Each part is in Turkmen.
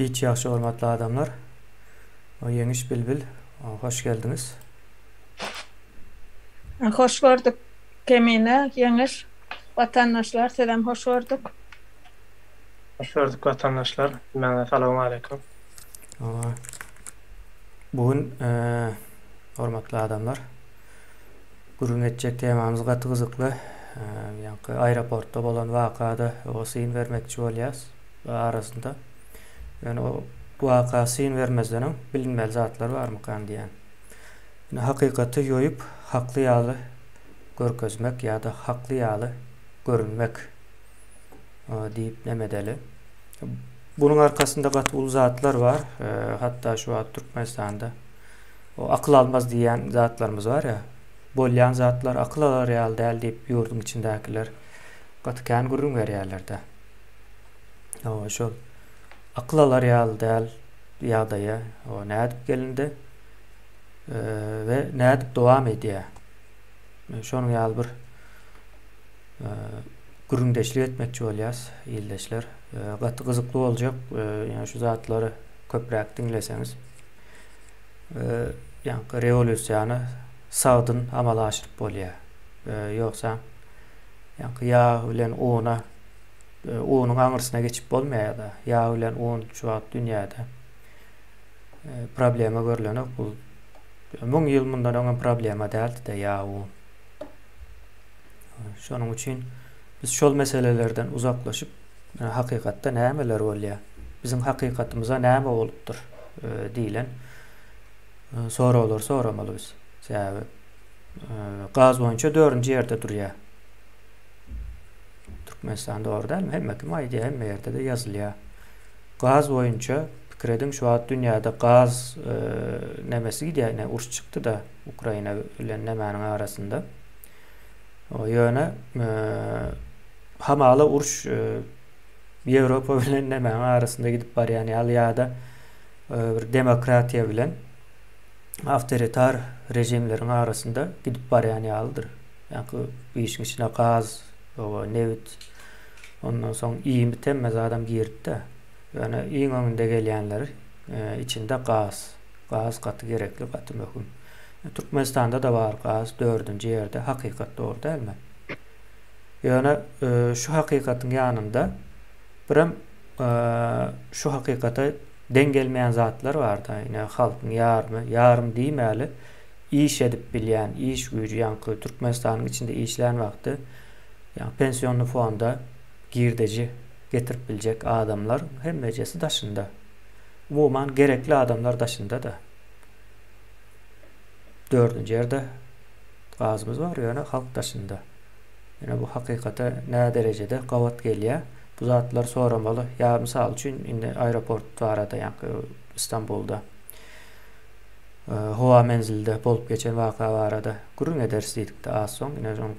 Giç ýagşy hormatly adamlar. Ýeňiş Bilbil, hoş geldiňiz. Hoş gördük Kemine, Ýeňiş. Watandaşlar sizem hoş gördük. Hoş gördük watandaşlar. Hemmäňize salowmaleýkim. Bu gün hormatly adamlar gürrüň etjek temamyz gaty gyzykly. Ýaňky aeroportda bolan wakada o syn bermekçi bolýas arasynda. Ýöne o waka syn bermezden öň bilinmeli zatlar barmykan diýýän. Indi hakykaty ýoýup hakly ýaly görkezmek ýa-da hakly ýaly görünmek diýip neme edeli. Bunuň arkasynda gaty uly zatlar bar. Hatda şu wagt Türkmenistanda o akyl almaz diýýän zatlarymyz bar ýa. Bolýan zatlar akyl alar ýaly däl diýip ýurduň içindäkiler gaty kän gürrüň berýärler-de. Hawa, şol akyl alar ýaly däl ýagdaýa o nädip gelindi we nädip dowam edýär. Şonuň ýaly bir gürrüňdeşlik etmekçi bolýas, ildeşler. Gaty gyzykly boljak, ýa şu zatlary köpräk diňleseňiz. Ýaňky rewolýusiýany sagdyn amala aşyryp bolýar. Ýogsa ýaňky ýag bilen una unuň aňyrsyna geçip bolmaýar-da. Ýag bilen un şu wagt dünýäde problema görlenok. Bu 1000 ýyl mundan öňem problema däldi-de ýag un. Şonuň üçin biz şol meselelerden uzaklaşyp, hakykatda nämeler bolýar? Biziň hakykatymyza näme bolupdyr diýlen soraglary soramaly biz. Sebäbi gaz boýunça dördünji ýerde durýar. Türkmenistan dogry dälmi? Hemme kim aýdýar, hemme ýerde-de ýazylýar. Gaz boýunça pikir ediň, şu wagt dünýäde gaz nemesi gidýär, ine uruş çykdy-da Ukraina bilen nemäniň arasynda. Ýöne hamala uruş Ýewropa bilen nemäniň arasynda gidip barýan ýaly ýa-da bir demokratiýa bilen awtoritar režimleriň arasynda gidip barýan ýalydyr. Ýaňky bu işiň içine gaz, nebit, ondan soň iýmit hemme zadam giripdi. Ýöne iň öňünde gelýänleri içinde gaz. Gaz gaty gerekli, gaty möhüm. Türkmenistanda-da bar gaz dördünji ýerde, hakykat dogry dälmi? Ýöne şu hakykatyň ýanynda birem şu hakykata deň gelmeýän zatlar bar-da, ine halkyň ýarymy, ýarym diýmäli, iş edip bilýän, iş güýji ýaňky Türkmenistanyň içinde işlän wagty ýa pensionny fonda girdeji getirip biljek adamlar hemmejesi daşynda. Umuman gerekli adamlar daşynda-da. Dördünji ýerde gazymyz bar, ýöne halk daşynda. Ýöne bu hakykata nä derejede gabat gelýär? Bu zatlary soramaly. Ýa mysal üçin indi aeroport barada ýaňky Istanbulda howa menzilde bolup geçen waka barada gürrüň ederis diýdikde az soň ine şoň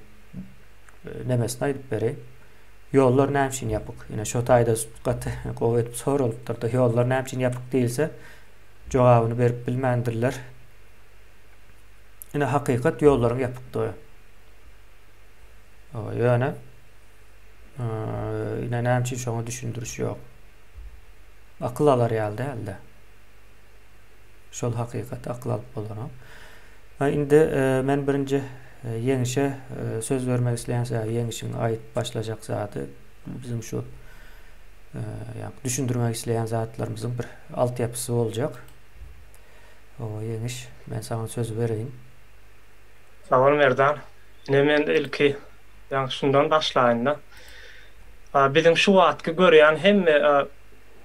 nemesini aýdyp bereýin. Ýollar näme üçin ýapyk? Ine şo taýda gaty gowy edip soralypdyr-da, ýollar näme üçin ýapyk diýilse, jogabyny berip bilmändirler. Ine hakykat ýollaryň ýapykdygy. Ýöne ine näme üçin şoňa düşündiriş ýok. Akyl alar ýaly däldi. Şol hakykat akyl alyp bolanok. Indi men birinji Ýeňişe söz bermek isleýän sebäbi Ýeňişiň aýdyp başlajak zady biziň şu ýa düşündirmek isleýän zatlarymyzyň bir altyapysy boljak. O Ýeňiş, men saňa sözi bereýin. Sag bol Merdan. Ine men ilki ýaňky şundan başlaýynda. Biziň şu wagtky görýän hemme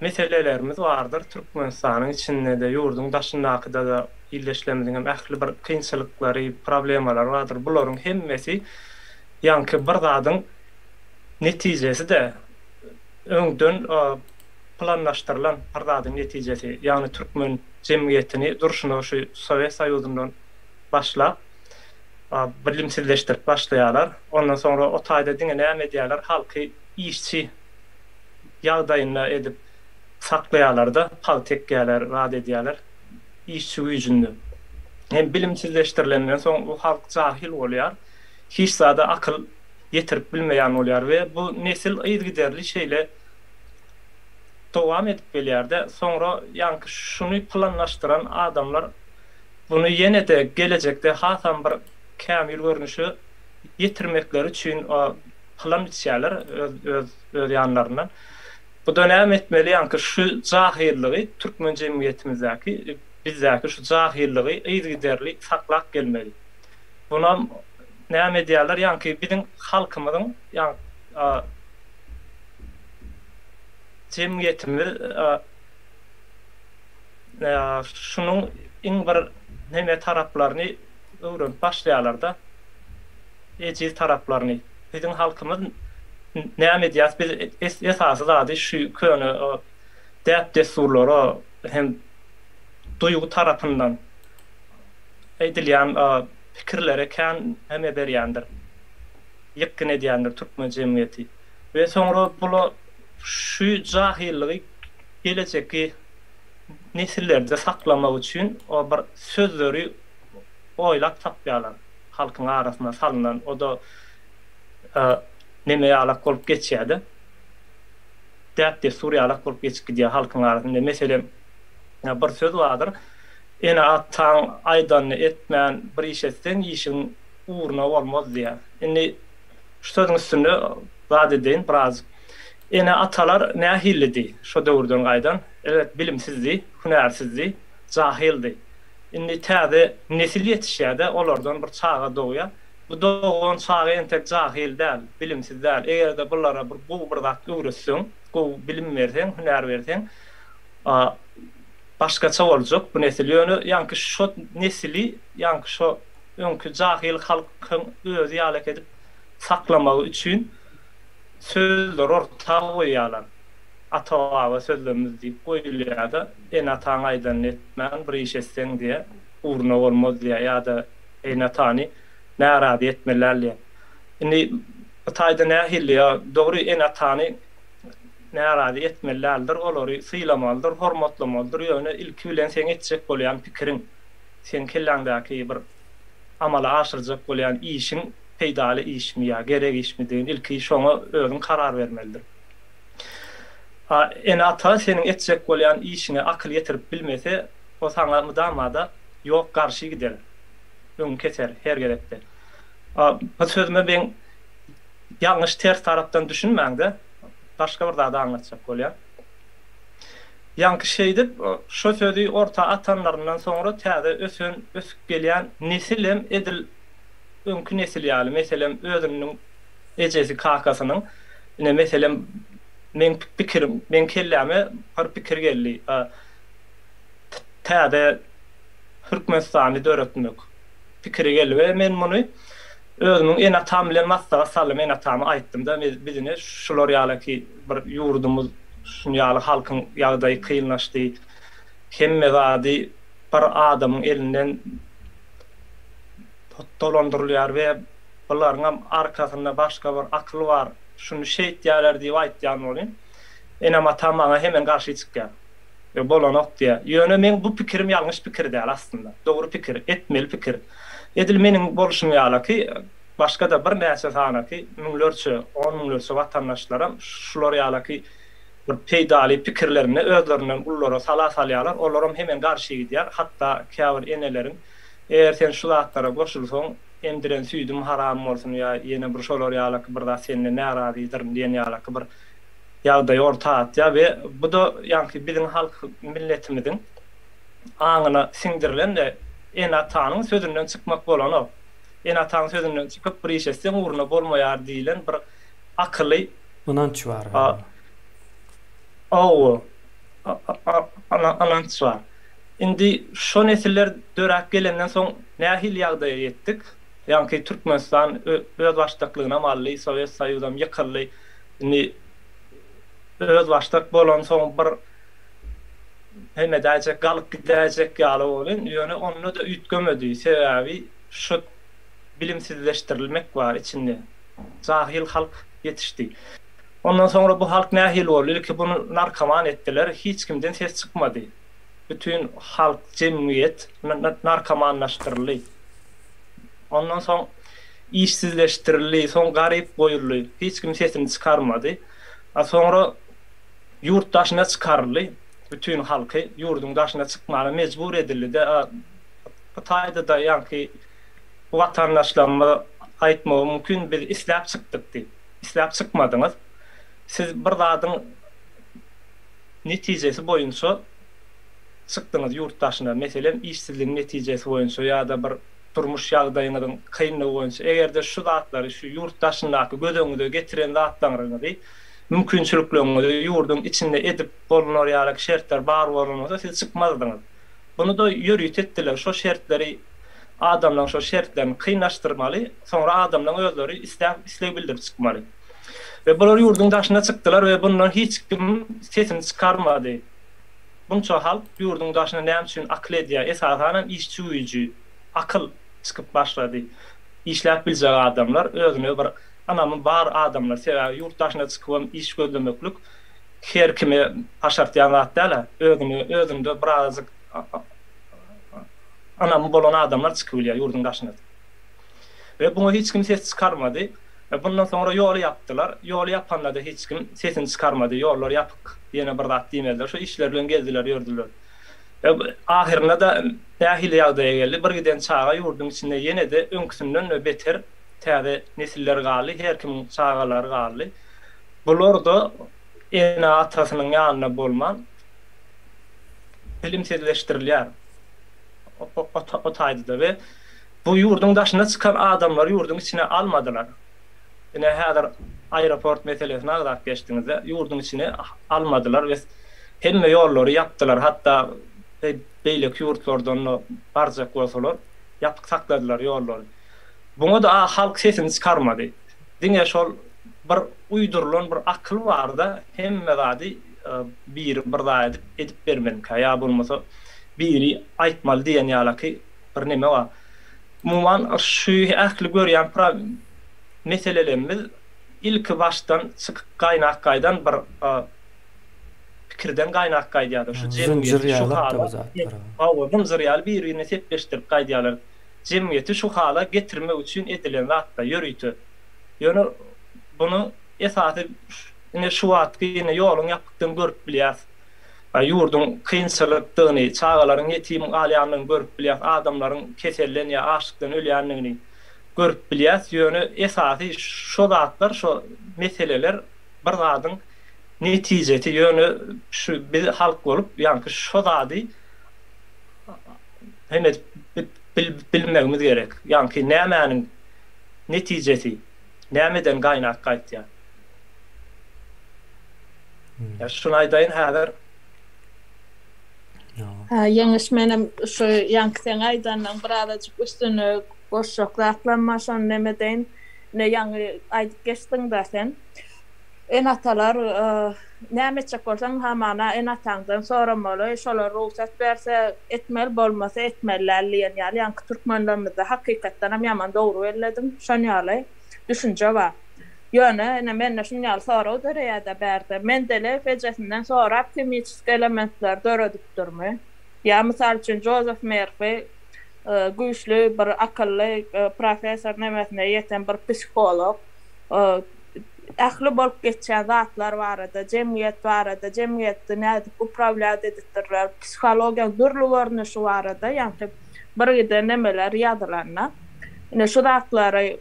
meselelerimiz bardyr. Türkmenistanyň içinde-de, ýurduň daşyndakyda-da ildeşlerimiziň hem ähli bir kynçylyklary, problemalary bardyr. Bularyň hemmesi ýaňky bir zadyň netijesi-de, öňden planlaşdyrylan bir zadyň netijesi. Ýagny türkmen jemgyýetini durşuna şu Sowet Soýuzyndan başlap bilimsizleşdirip başlaýarlar. Ondan soňra o taýda diňe näme edýärler, halky işçi ýagdaýynda edip saklaýarlar-da, pagta ekýärler, zat edýärler işçi güýjünde. Hem bilimsizleşdirilenden soň bu halk jahyl bolýar, hiç zada akyl ýetirip bilmeýän bolýar we bu nesil yzygiderli şeýle. dowam edip gelýär-de, soňra ýaňky şuny planlaşdyran adamlar buny ýene-de gelejekde hasam bir kämil görnüşe ýetirmekleri üçin plan biçýärler öz öz öz ýanlaryndan. Bu-da näme etmeli ýaňky şu jahyllygy türkmen jemgyýetimizdäki bizdäki şu jahyllygy yzygiderli saklap gelmeli. Bunam näme edýärler ýaňky biziň halkymyzyň ýa jemgyýetimiz şunuň iň bir neme taraplaryny öwrenip başlaýarlarda ejiz taraplaryny. Biziň halkymyz näme edýäs biz esasy zady şu köne däp-dessurlara hem duýgy tarapyndan edilýän pikirlere kän neme berýändir, ýykgyn edýändir türkmen jemgyýeti. We soňra bula şu jahyllygy gelejekki nesillerde saklamak üçin bir sözleri oýlap tapýarlar halkyň arasyna salynan o-da neme ýalak bolup geçýär-de, däp-dessur ýalak bolup geçip gidýär halkyň arasynda. Meselem, bir söz bardyr, Ene-ataň aýdanyny etmän bir iş etseň, işiň ugruna bolmaz diýýär. Indi şu sözüň üstünde zat edeýin biraz. Ene-atalar nähilidi şo döwürden gaýdan? Elbet bilimsizdi, hünärsizdi, jahyldy. Indi täze nesil ýetişýär-de, olardan bir çaga dogýar. Bu dogan çaga entek jahyl däl, bilimsiz däl. Eger-de bulara bir gowy bir zat öwretseň, gowy bilim berseň, hünär berseň, başgaça boljak bu nesil. Ýöne ýaňky şo nesili ýaňky şo öňki jahyl halkyň özi ýalak edip saklamagy üçin sözleri orta goýýarlar. Ata-baba sözlemimiz diýip goýulýar-da, ene-ataň aýdanyny etmän bir iş etseň diýýär, ugruna bolmaz diýýär ýa-da ene-atany närazy etmeli däl diýýär. Indi bu taýda nähili ýa dogry ene-atany närazy etmeli däldir, olary sylamalydyr, hormatlamalydyr, ýöne ilki bilen seň etjek bolýan pikiriň, seň kelläňdäki bir amala aşyrjak bolýan işiň peýdaly işmi ýa gerek işmidigini ilki şoňa özüň karar bermelidir. A ene-ata seniň etjek bolýan işiňe akyl ýetirip bilmese, o saňa mydama-da ýok garşy gider, öňüňi keser her gezekde. A bu sözüme meň ýalňyş ters tarapdan düşünmäňde, başga bir zady aňlatjak bolýan. Ýaňky şeýdip, şo sözi orta atanlaryndan soňra täze ösen, ösüp gelýän nesilem edil öňki nesil ýaly, meselem, özüniň ejesi, kakasynyň, ine, meselem, meň pikirim, meň kelläme bir pikir geldi, täze Türkmenistany döretmek pikiri geldi we men muny özümiň ene-atam bilen maslahat saldym, ene-atama aýtdym-da, biz ine şular ýalyky bir ýurdumyz şuny ýaly halkyň ýagdaýy kynlaşdy, hemme zady bir adamyň elinden dolandyrylýar we bularyňam arkasynda başga bir akyl bar, şuny şeýtýärler diýip aýtýan welin, enem-atam maňa hemen garşy çykýar. Ýok, bolanok diýýär. Ýöne meň bu pikirim ýalňyş pikir däl aslynda. Dogry pikir, etmeli pikir. Edil meniň bolşum ýalaky, başga-da birnäçe sanaky, müňlerçe, on müňlerçe watandaşlaram şular ýalaky bir peýdaly pikirlerini özlerinden ululara sala salýarlar, olaram hemen garşy gidýär. Hatda käbir eneleriň, Eger sen şu zatlara goşulsaň, emdiren süýdüm haram bolsun ýa ýene bir şolar ýalaky bir zat senden närazydyryn diýen ýalaky bir ýagdaýy orta atýar we bu-da ýaňky biziň halk milletimiziň aňyna siňdirilen-de ene-atanyň sözünden çykmak bolanok. Ene-ataň sözünden çykyp bir iş etseň ugruna bolmaýar diýlen bir akyly Ynanç bar. Hawa, ynanç bar. Indi şo nesiller döräp gelenden soň nähili ýagdaýa ýetdik? Ýaňky Türkmenistan özbaşdaklygynam aldy, Sowet Soýuzam ýykyldy. Indi özbaşdak bolansoň bir hemme edäýjek, galyp gidäýjek ýaly boldy. Ýöne onda-da üýtgemedi. Sebäbi şu bilimsizleşdirilmek bar içinde. Jahyl halk ýetişdi. Ondan soňra bu halk nähili boldy? Ilki buny narkoman etdiler. Hiç kimden ses çykmady. Bütin halk, jemgyýet narkomanlaşdyryldy. Ondan soň işsizleşdirildi, soň garyp goýuldy. Hiç kim sesini çykarmady. A soňra Ýurt daşyna çykaryldy, bütin halky ýurduň daşyna çykmaga mejbur edildi-de, bu taýda-da ýaňky watandaşlarymyz aýtmagy mümkin, biz isläp çykdyk diýip. Isläp çykmadyňyz. Siz bir zadyň netijesi boýunça çykdyňyz ýurt daşyna. Meselem, işsizligiň netijesi boýunça ýa-da bir durmuş ýagdaýyňyzyň kynlygy boýunça. Eger-de şu zatlary, şu ýurt daşyndaky göz öňüňize getiren zatlaryňyzy, mümkinçilikleriňizi ýurduň içinde edip bolunar ýaly şertler bar bolan bolsa, siz çykmazdyňyz. Muny-da ýörite etdiler. Şo şertleri, adamlaryň şo şertlerini kynlaşdyrmaly, soňra adamlaryň özleri isläp, isleg bildirip çykmaly. We bular ýurduň daşyna çykdylar we bundan hiç kim sesini çykarmady. Bunça halk ýurduň daşyna näme üçin akyl edýär? Esasanam işçi güýji, akyl çykyp başlady. Işläp biljek adamlar, özüne bir ynamy bar adamlar. Sebäbi ýurt daşyna çykybam iş gözlemeklik her kime başartýan zat däl-ä. Özüne, özünde birazajyk ynamy bolan adamlar çykyp bilýär ýurduň daşyna. We buňa hiç kim ses çykarmady. Bundan soňra ýoly ýapdylar. Ýoly ýapanda-da hiç kim sesini çykarmady. Ýollar ýapyk ýene bir zat diýmediler. Şo işleri bilen gezdiler ýördüler. Ahyrynda-da nähili ýagdaýa geldi? Bir giden çaga ýurduň içinde ýene-de öňküsinden-de beter täze nesiller galdy. Her kimiň çagalary galdy. Bular-da ene-atasynyň ýanynda bolman bilimsizleşdirilýär o taýda-da we Bu ýurduň daşyna çykan adamlary ýurduň içine almadylar. Ine häzir aeroport meselesini agzap geçdiňizde, ýurduň içine almadylar we hemme ýollary ýapdylar, hatda beýleki ýurtlardan-da barjak bolsalar ýapyk sakladylar ýollary. Buňa-da halk sesini çykarmady. Diňe şol bir uýdurylan bir akyl barda hemme zady biri bir zat edip edip bermelikä ýa bolmasa biri aýtmaly diýen ýalaky bir neme bar. Umuman şu ähli görýän meselelerimiz ilki başdan çykyp gaýnap gaýdan bir pikirden gaýnap gaýdýarlar. Şu jemgyýeti şu hala hawa zynjyr ýaly bir-birine sepleşdirip gaýdýarlar. Jemgyýeti şu hala getirmek üçin edilen zatlar ýörite. Ýöne buny esasy ine şu wagtky ine ýoluň ýapykdygyny görüp bilýäs. Ýurduň kynçylykdygyny, çagalaryň ýetim galýandygyny görüp bilýäs, adamlaryň keselden ýa açlykdan ölýändigini görüp bilýäs. Ýöne esasy şo zatlar, şo meseleler bir zadyň netijesi. Ýöne şu biz halk bolup, ýaňky şo zady hem edip bilmegimiz gerek. Ýaňky nämäniň netijesi, nämeden gaýnap gaýtýar. Ýa şuny aýdaýyn häzir. Hä, Ýeňiş menem şu ýaňky seň aýdanyň birazajyk üstüne goşjak zatlam bar, şony neme edeýin. Ine ýaňy aýdyp geçdiň-dä sen. Ene-atalar näme etjek bolsaň hamana ene-ataňdan soramaly, şolar rugsat berse etmeli, bolmasa etmeli däl diýen ýaly ýaňky türkmenlerimizde hakykatdanam ýaman dogry bellediň. Şon ýaly düşünje bar. Ýöne, ine, mende şunuň ýaly sorag döreýär-de bärde. Mendeleýew ejesinden sorap himiçeski elementleri döredipdirmi? Ýa, mysal üçin, Jozef Merfi güýçli bir akylly professor nemesine ýeten bir psiholog ähli bolup geçýän zatlar barada, jemgyýet barada, jemgyýetde nädip uprawlýat edipdirler, psihologiýaň dürli görnüşi barada, ýaňky birgiden nemeler ýazylanda. Ine, şu zatlary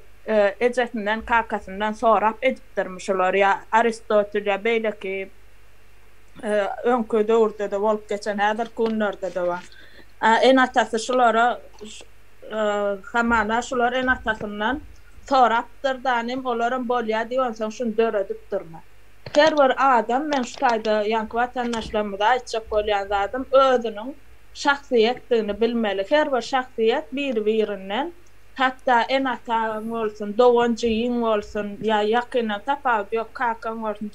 ejesinden, kakasyndan sorap edipdirmi şular ýa Aristotel ýa beýleki öňki döwürde-de bolup geçen, häzirki günlerde-de bar. Ene-atasy şulara hamana şular ene-atasyndan sorapdyr danym, olaram bolýa diýip onsoň şuny döredipdirmi? Her bir adam men şu taýda ýaňky watandaşlarymyza aýtjak bolýan zadym özüniň şahsyýetdigini bilmeli. Her bir şahsyýet biri-birinden Hatda ene-ataň bolsun, dogan-jigiň bolsun ýa ýakyndan tapawudy ýok, kakaň bolsun.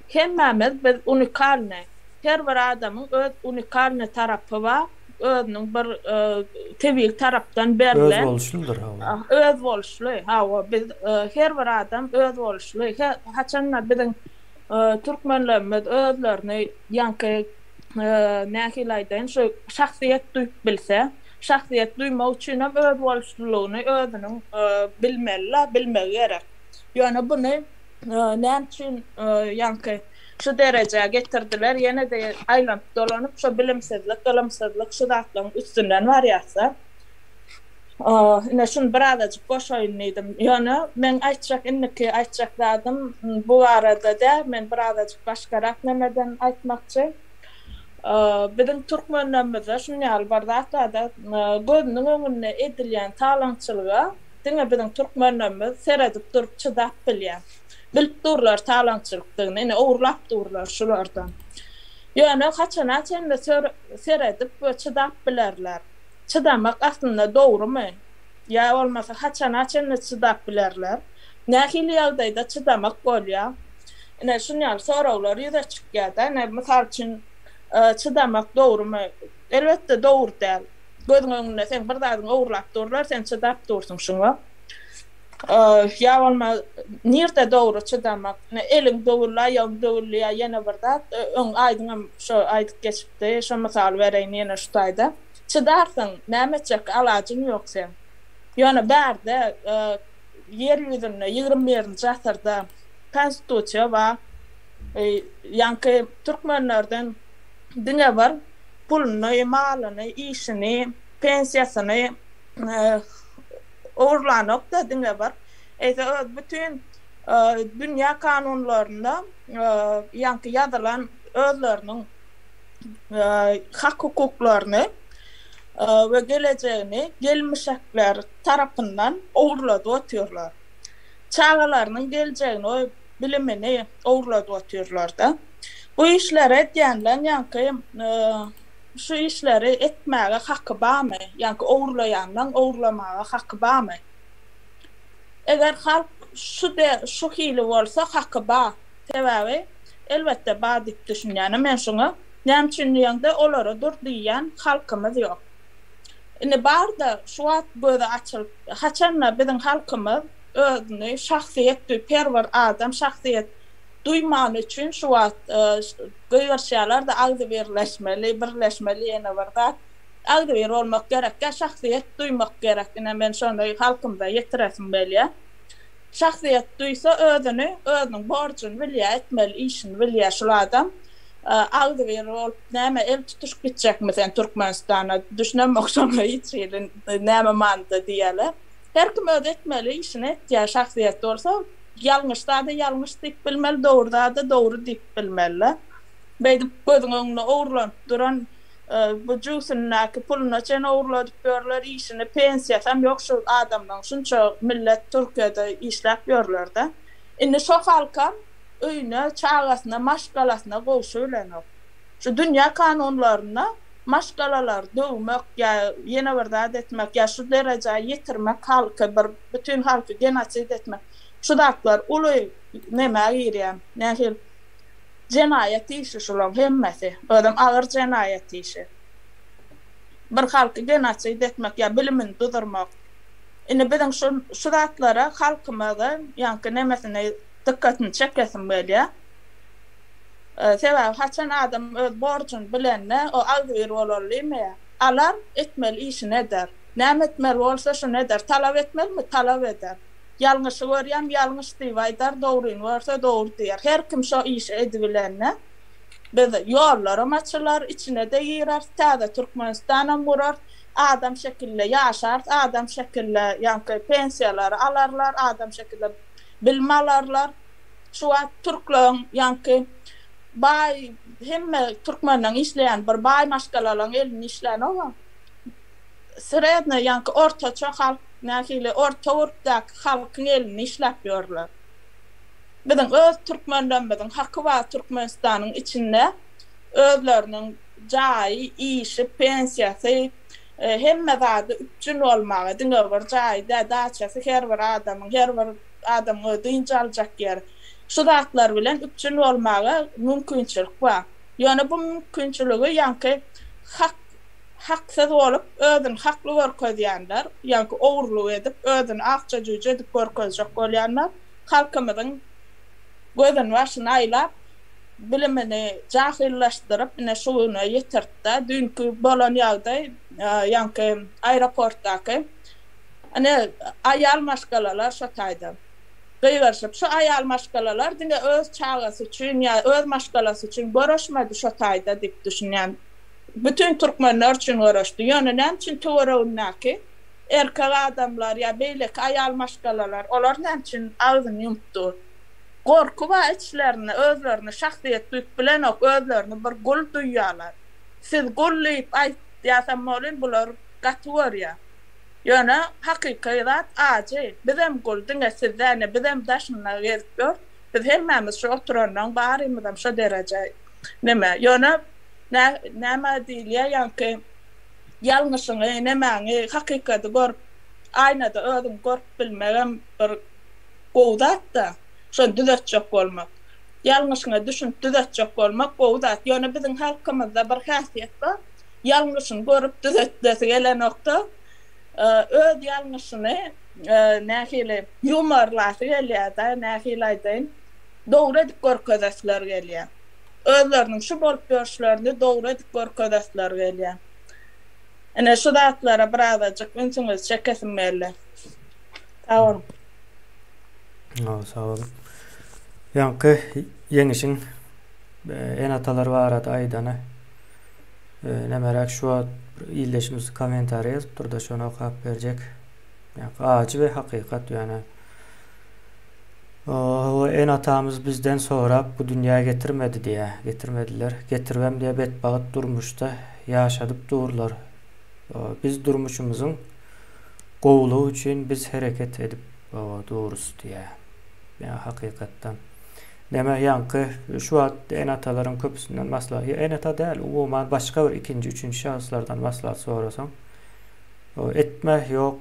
Hemmämiz biz unikalnyý. Her bir adamyň öz unikalnyý tarapy bar. Özüniň bir tebigy tarapdan berlen. Özboluşlydyr hawa. Özboluşly, hawa. Biz her bir adam özboluşly. Haçanda biziň türkmenlerimiz özlerini ýaňky nähili aýdaýyn, şu şahsyýet duýup bilse, şahsyýet duýmak üçinem özboluşlylygyny özüniň bilmeli-la, bilmegi gerek. Ýöne buny näme üçin ýaňky. Şu derejä getirdiler, ýene-de aýlanyp dolanyp şo bilimsizlik, ylymsyzlyk şu zatlaryň üstünden barýarsa. Ine şuny birazajyk goşaýyn diýdim. Ýöne meň aýtjak indiki aýtjak zadym bu barada däl, men birazajyk başgarak nemeden aýtmakçy. Biziň türkmenlerimizde şuny ýaly bir zat barda, gözüniň öňünde edilýän talaňçylyga diňe biziň türkmenlerimiz seredip durup çydap bilýär. Bilip durlar talaňçylykdygyny, ine ogurlap durlar şulardan. Ýöne haçana çenli seredip we çydap bilerler? Çydamak aslynda dogrumy? Ýa bolmasa haçana çenli çydap bilerler? Nähili ýagdaýda çydamak bolýar? Ine, şun ýaly soraglar ýüze çykýar-da. Ine, mysal üçin, çydamak dogrumy? Elbetde, dogry däl. Gözüň öňünde seň bir zadyňy ogurlap durlar, sen çydap dursuň şuňa. Ýa bolma, nirde dogry çydamak? Ine, eliň döwüldi, aýagyň döwüldi ýa ýene bir zat. Öň Aýdyňam şo aýdyp geçipdi, şo mysaly bereýin ýene şu taýda. Çydarsyň, näme etjek, alajyň ýok seň. Ýöne bärde, ýer ýüzünde, 21-nji asyrda Konstitusiýa bar. Ýaňky türkmenlerden diňe bir puluny, malyny, işini, pensiýasyny ogurlanok-da diňe bir, eýse öz bütin dünýä kanunlarynda ýaňky ýazylan özleriniň hak-hukuklaryny we gelejegini gelmişekler tarapyndan ogurladyp otyrlar. Çagalarynyň geljegini, bilimini ogurladyp otyrlar-da. Bu işleri edýänleň ýaňky şu işleri etmäge haky barmy? Ýaňky ogurlaýanlaň ogurlamaga haky barmy? Eger halk şu de şu hili bolsa haky bar. Sebäbi elbetde bar diýip düşünýänem men şuňa. Näme üçin diýeňde olara dur diýýän halkymyz ýok. Indi bar-da şu wagt gözi açylyp haçanda biziň halkymyz özüni şahsyýet duýup her bir adam şahsyýet duýmany üçin şu wagt gygyryşýarlar-da agzybirleşmeli birleşmeli ýene bir zat. Agzybir bolmak gerekkä şahsyýet duýmak gerek ine men şony halkymyza ýetiresim gelýär. Şahsyýet duýsa özüni, özüniň borjuny bilýär, etmeli işini bilýär şul adam. Agzybir bolup näme el tutuşyp gitjekmi sen Türkmenistana düşünemok şoňa hiç hili näme manyda diýýärler. Her kim öz etmeli işini etýär şahsyýet bolsa ýalňyş zada ýalňyş diýip bilmeli dogry zada dogry diýip bilmeli. Beýdip gözüň öňünde ogurlanyp duran Bu jübsündäki puluna çen ogurladyp ýörler işini pensiýasam ýok şu adamlaň şunça millet Türkiýede işläp ýörlerde indi şo halkam öýüne çagasyna maşgalasyna gowşubilenok şu dünýä kanunlarynda maşgalalary döwmek ýa ýene bir zat etmek ýa şu derejä ýetirmek halky bir bütin halky genosid etmek şu zatlar uly nämä girýär nähili Jenaýat işi şulaň hemmesi. Özem agyr jenaýat işi. Bir halky genosid etmek ýa bilimini duzurmak. Indi biziň şu şu zatlara halkymyzy ýaňky nemesini dykgatyny çekesim gelýär. Sebäbi haçan adam öz borjuny bilende o agzybir bolar diýmeýär. Alar, etmeli işini eder. Näme etmeli bolsa şuny eder. Talap etmelimi? Talap eder. Ýalňyşy görýän ýalňyş diýip aýdar, dogryny görse dogry diýer. Her kim şo işi edibilende biz ýollaram açylar, içine-de gireris, täze Türkmenistanam gurarys, adam şekilde ýaşarys, adam şekilde ýaňky pensiýalary alarlar, adam şekilde bilim alarlar. Şu wagt türkleriň ýaňky baý hemme türkmenleň işleýän bir baý maşgalalaryň elinde işlänogam. Srednýa ýaňky ortaça halk nähili orta gurpdaky halkyň elinde işläp ýörler. Biziň öz türkmenlerimiziň haky bar Türkmenistanyň içinde özleriniň jaýy, işi, pensiýasy hemme zady üpjün bolmagy diňe bir jaýy däl daçasy her bir adamyň her bir adamyň öz dynç aljak ýeri şu zatlar bilen üpjün bolmaga mümkinçilik bar. Ýöne bu mümkinçiligi ýaňky hak Haksyz bolup, özüni hakly görkezýänler, ýaňky ogurlyk edip, özüni akja jüýje edip görkezjek bolýanlar halkymyzyň gözüni başyny aýlap, bilimini jahyllaşdyryp, ine şu güne ýetirtdi. Düýnki bolan ýagdaý, ýaňky aeroportdaky, ine aýal maşgalalar şo taýda. Gygyryşyp, şu aýal maşgalalar diňe öz çagasy üçin ýa öz maşgalasy üçin göreşmedi şo taýda diýip düşünýän. Bütin türkmenler üçin göreşdi. Ýöne näme üçin töweregindäki erkek adamlar ýa beýleki aýal maşgalalar olar näme üçin agzyny ýumup dur? Gorky bar içlerinde, özlerini şahsyýet duýup bilenok, özlerini bir gul duýýarlar. Siz gul diýip aýtýasam welin bular gaty görýär. Ýöne hakyky zat ajy. Bizem gul, diňe siz däl, bizem daşynda gezip ýörüs. Biz hemmämiz şu oturanlaň barymyzam şo dereje neme. Ýöne näme diýilýär ýaňky ýalňyşyňy, nemäňi, hakykady görüp, aýnada özüňi görüp bilmegem bir gowy zat-da. Şony düzetjek bolmak. Ýalňyşyňa düşünip düzetjek bolmak gowy zat. Ýöne biziň halkymyzda bir häsiýet bar. Ýalňyşyny görüp düzetdesi gelenokda, öz ýalňyşyny nähili ýumarlasy gelýär-de, nähili aýdaýyn, dogry edip görkezesleri gelýär. Özleriniň şu bolup ýörüşlerini dogry edip görkezesleri gelýär. Ine, şu zatlara birazajyk ünsüňizi çekesim geldi. Sag boluň. Sag boluň. Ýaňky Ýeňişiň ene-atalar barada aýdany Nämeräk şu wagt bir ildeşimiz kommentariýa ýazypdyr-da şony okap berjek. Ýa ajy we hakykat ýöne. Oho ene-atamyz bizden sorap bu dünýä getirmedi diýä. Getirmediler. Getiribem diýä betbagt durmuşda ýaşadyp durlar. Biz durmuşymyzyň gowulygy üçin biz hereket edip durus diýä. Ýa hakykatdan. Näme ýaňky şu wagt ene-atalaryň köpüsinden maslahat, ýa ene-ata däl, umuman başga bir ikinji, üçünji şahslardan maslahat sorasaň, etme, ýok,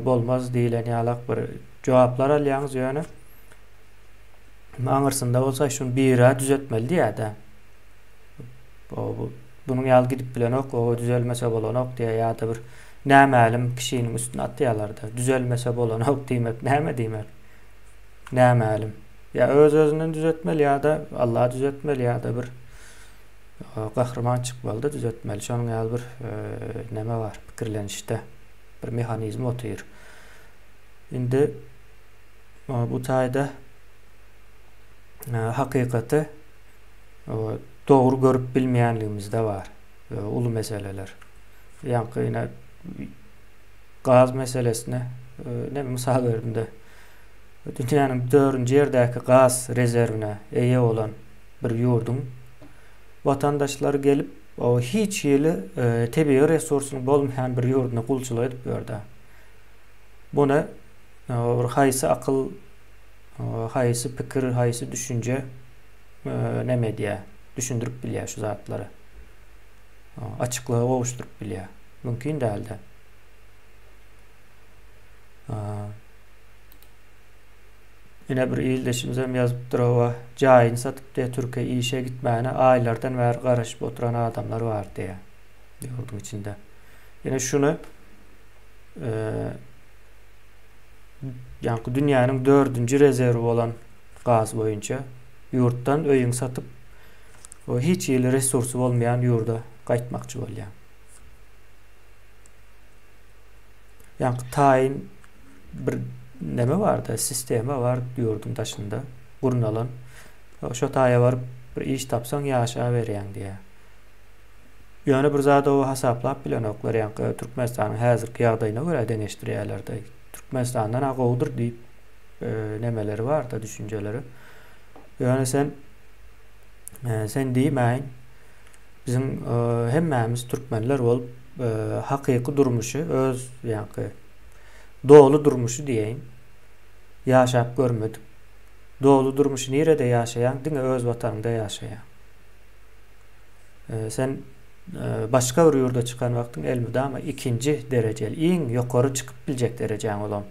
bolmaz diýlen ýalak bir jogaplar alýaňyz ýöne aňyrsynda bolsa şuny biri düzetmeli diýýär-de. Bunuň ýaly gidip bilenok, o düzelmese bolanok diýýär ýa-da bir nämälim kişiniň üstüne atýarlar-da. Düzelmese bolanok diýmek näme diýmek? Nämälim. Ýa öz-özünden düzetmeli ýa-da Allah düzetmeli ýa-da bir gahryman çykmaly-da düzetmeli. Şonuň ýaly bir neme bar pikirlenişde. Bir mehanizm otyr. Indi bu taýda hakykaty dogry görüp bilmeýänligimizde bar. Uly meseleler. Ýaňky ine gaz meselesine ne mysal berdim-de. Dünýäniň dördünji ýerdäki gaz rezerwine eýe bolan bir ýurduň watandaşlary gelip, o hiç hili tebigy resursynyň bolmaýan bir ýurduna gulçulyk edip ýördi. Muny bir haýsy akyl, haýsy pikir, haýsy düşünje neme edýär, düşündirip bilýär şu zatlary. Açyklyga gowuşdyryp bilýär. Mümkin däldi. Ine bir ildeşimizem ýazypdyr oba jaýyny satyp diýä Türkiýe işe gitmäne aýlardan bäri garaşyp oturan adamlar bar diýä ýurduň içinde. Ine şuny ýaňky dünýäniň dördünji rezerwi bolan gaz boýunça ýurtdan öýüňi satyp o hiç hili resursy bolmaýan ýurda gaýtmakçy bolýar. Ýaňky taýyn bir neme barda, sistema bar ýurduň daşynda gurnalan. Şo taýa baryp bir iş tapsaň ýaşaberýäň diýýär. Ýöne bir zady o hasaplap bilenoklar, ýaňky Türkmenistanyň häzirki ýagdaýyna görä deňeşdirýärler-de. Türkmenistandan-a gowudyr diýip e, nemeleri bar-da, düşünjeleri. Ýöne sen e, sen diýmäýin. Biziň e, hemmämiz türkmenler bolup hakyky durmuşy öz ýaňky doly durmuşy diýeýin ýaşap görmedik. Doly durmuşy nirede ýaşaýaň? Diňe öz watanyňda ýaşaýaň. Sen başga bir ýurda çykan wagtyň elmydama ikinji derejeli, iň ýokary çykyp biljek derejäň olam.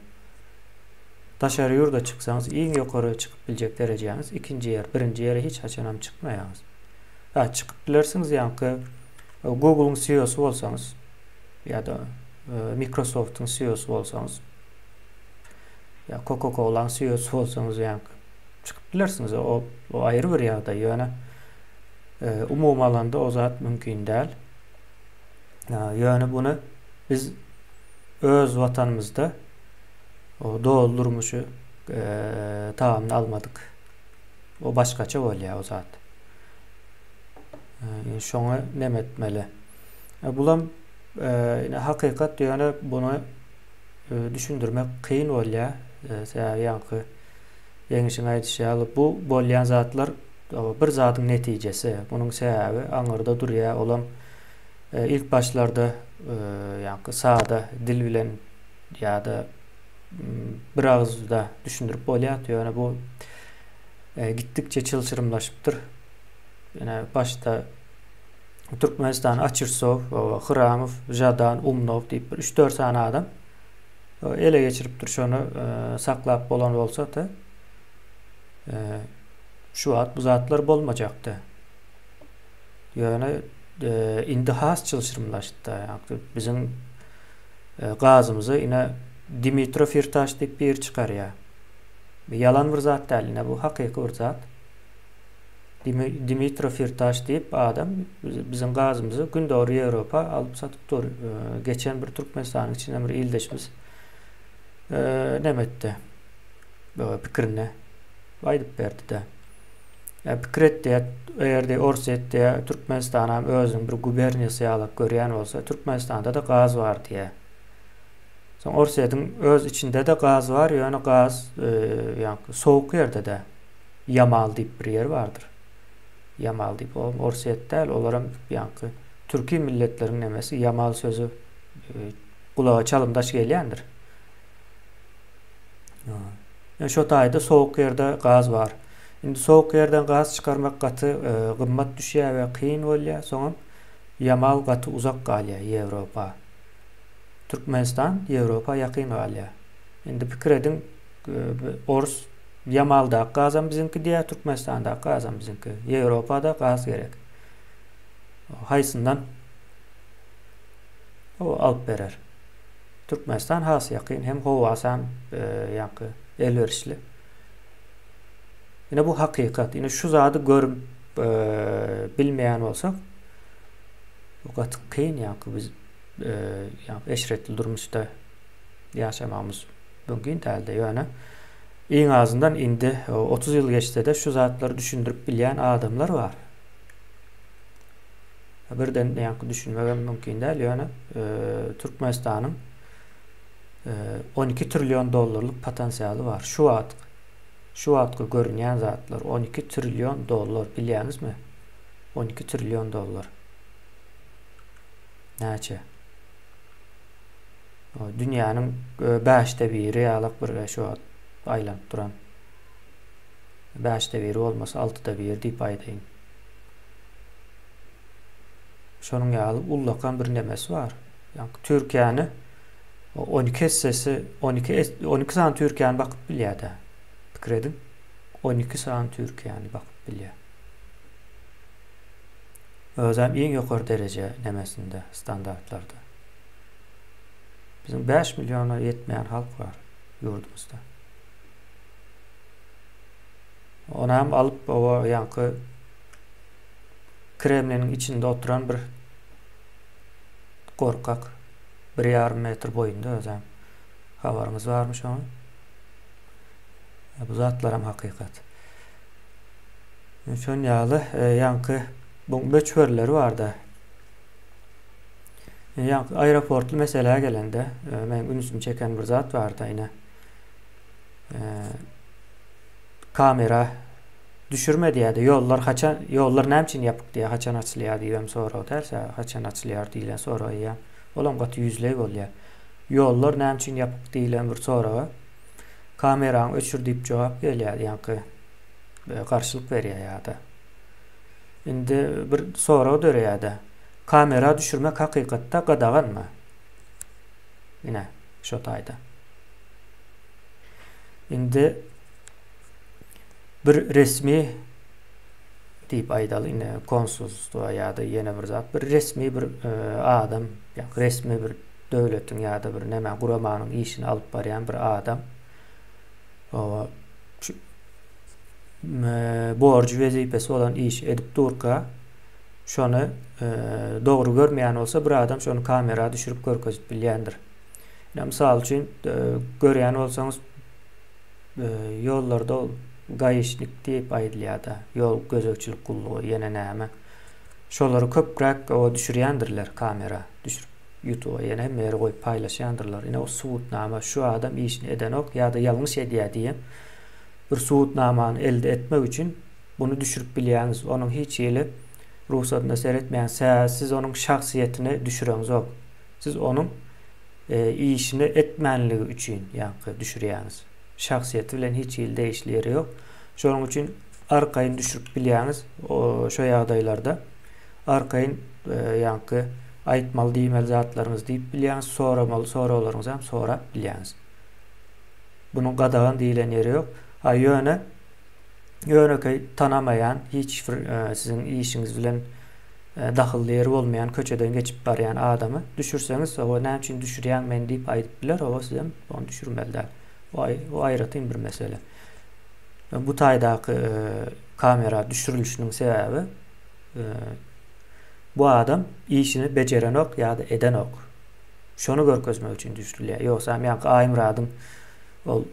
Daşary ýurda çyksaňyz iň ýokary çykyp biljek derejäňiz ikinji ýer, birinji ýere hiç haçanam çykmaýaňyz. Ha, çykyp bilersiňiz ýaňky Google-yň CEO-sy bolsaňyz ýa-da Microsoft-yň CEO-sy bolsaňyz ýa Coca-Cola-nyň CEO-sy bolsaňyz ýaňky çykyp bilersiňiz. O, o aýry bir ýagdaý. Ýöne umumy alanda o zat mümkin däl. Ýöne buny biz öz watanymyzda o doly durmuşy. tagamyny almadyk. O başgaça bolýar o zat. Şoňa neme etmeli. Bulam ine hakykat ýöne buny düşündirmek kyn bolýar. Sebäbi ýaňky Ýeňişiň aýdyşy ýaly bu bolýan zatlar bir zadyň netijesi. Munuň sebäbi aňyrda durýar. Olam ilk başlarda ýaňky sada dil bilen ýa-da bir agyzda düşündirip bolýardy. Ýöne bu gitdikçe çylşyrymlaşypdyr. Ýöne başda Türkmenistan Açirsow, Hramow, Žadan, Umnow diýip bir 3-4 sany adam ele geçiripdir şony saklap bolan bolsa-da şu wagt bu zatlar bolmajakdy. Ýöne indi has çylşyrymlaşdy. Biziň gazymyzy ine Dimitro Firtaş diýip biri çykarýar. Ýalan bir zat däl, ine bu hakyky bir zat. Dimitro Firtaş diýip adam biziň gazymyzy Gündogar Ýewropa alyp satyp dur. Geçen bir Türkmenistanyň içinden bir ildeşimiz neme etdi? Pikirini aýdyp berdi-de. Pikir etdi, eger-de Orsýet diýä Türkmenistanam özüniň bir guberniýasy ýalak görýän bolsa, Türkmenistanda-da gaz bar diýä. Soň Orsýetiň öz içinde-de gaz bar, ýöne gaz ýaňky sowuk ýerde-de. Ýamal diýip bir ýer bardyr. Ýamal diýip, o Orsýet däl, olaram ýaňky türki milletleriň nemesi Ýamal sözi gulaga çalymdaş gelýändir. Ýa şo taýda sowuk ýerde gaz bar. Indi sowuk ýerden gaz çykarmak gaty gymmat düşýär we kyn bolýar. Soňam Ýamal gaty uzak galýar Ýewropa. Türkmenistan Ýewropa ýakyn galýar. Indi pikir ediň, ors Ýamaldaky gazam biziňki diýýär, Türkmenistandaky gazam biziňki. Ýewropada gaz gerek. Haýsyndan o alyp berer. Türkmenistan has ýakyn, hem howasy hem ýaňky elwerişli. Ine bu hakykat. Ine şu zady görüp bilmeýän bolsak, bu gaty kyn ýaňky biz ýaňky eşretli durmuşda ýaşamagymyz mümkin däldi. Ýöne iň azyndan indi 30 ýyl geçse-de şu zatlary düşündirip bilýän adamlar bar. Birden ýaňky düşünmegem mümkin däl, ýöne Türkmenistanyň 12 trillion dollarlyk potensialy bar. Şu wagt şu wagtky görünýän zatlar 12 trillion dollar bilýäňizmi? 12 trillion dollar. Näçe? Dünýäniň bäşde biri ýalak bir şu wagt aýlanyp duran. Bäşde biri bolmasa altyda biri diýip aýdaýyn. Şonuň ýaly ullakan bir nemesi bar. Ýagny Türkiýäni 12 essesi 12 12 sany Türkiýäni bakyp bilýär-de. Pikir ediň. 12 sany Türkiýäni bakyp bilýär. Özem iň ýokary dereje nemesinde, standartlarda. Biziň 5 milliona ýetmeýän halk bar ýurdumyzda. Onam alyp oba ýaňky Kremliniň içinde oturan bir gorkak bir ýarym metr boýunda özem. Habaryňyz barmy şoňa? Bu zatlaram hakykat. Şon ýaly ýaňky bu möçberleri barda. Ýaňky aeroportly meselä gelende meň ünsümi çeken bir zat barda ine. Kamera düşürme diýýärdi. Ýollar haçan, ýollar näme üçin ýapyk diýýär, haçan açylýar diýibem sorag dälse, haçan açylýar diýlen sorag eýýäm. Olam gaty ýüzleý bolýar. Ýollar näme üçin ýapyk diýlen bir soraga kameraňy öçür diýip jogap gelýär, ýaňky e, garşylyk berýär ýa-da. Indi bir sorag döreýär-de. Kamera düşürmek hakykatda gadaganmy? Ine, şo taýda. Indi bir resmi diýip aýdaly ine konsulstwo ýa-da ýene bir zat bir resmi bir e, adam ýa resmi bir döwletiň ýa-da bir näme guramanyň işini alyp barýan bir adam o şu, e, borjy wezipesi bolan işi edip durka şony e, dogry görmeýän bolsa bir adam şony kamera düşürip görkezip bilýändir. Ine mysal üçin e, görýän bolsaňyz. Ýollarda ol gaişnik diýip aýdylýar-da, ýol gözegçilik gullugy ýene näme. Şolary köpräk oba düşürýändirler kamera düşürip ýutuba ýene hemme ýere goýup paýlaşýandyrlar. Ine o subutnama şu adam işini edenok ýa-da ýalňyş edýär diýen bir subutnamany elde etmek üçin buny düşürip bilýäňiz. Onuň hiç hili rugsadyna seretmeýän sebäbi siz onuň şahsyýetini düşüreňzok. Siz onuň işini etmänligi üçin ýaňky düşürýäňiz. Şahsyýeti bilen hiç hili degişli ýeri ýok. Şonuň üçin arkaýyn düşürip bilýäňiz şo ýagdaýlarda. Arkaýyn ýaňky aýtmaly diýmeli zatlaryňyzy diýip bilýäňiz, soramaly soraglaryňyzy hem sorap bilýäňiz. Bunuň gadagan diýlen ýeri ýok. A ýöne ýönekeý tanamaýan, hiç bir siziň işiňiz bilen dahylly ýeri bolmaýan köçeden geçip barýan adamy düşürseňiz, oba näme üçin düşürýäň meni diýip aýdyp biler, oba sizem ony düşürmeli däl. O aýratyn bir mesele. Bu taýdaky kamera düşürilişiniň sebäbi bu adam işini bejerenok ýa-da edenok. Şony görkezmek üçin düşürilýär. Ýogsam ýaňky Aýmyradyň ol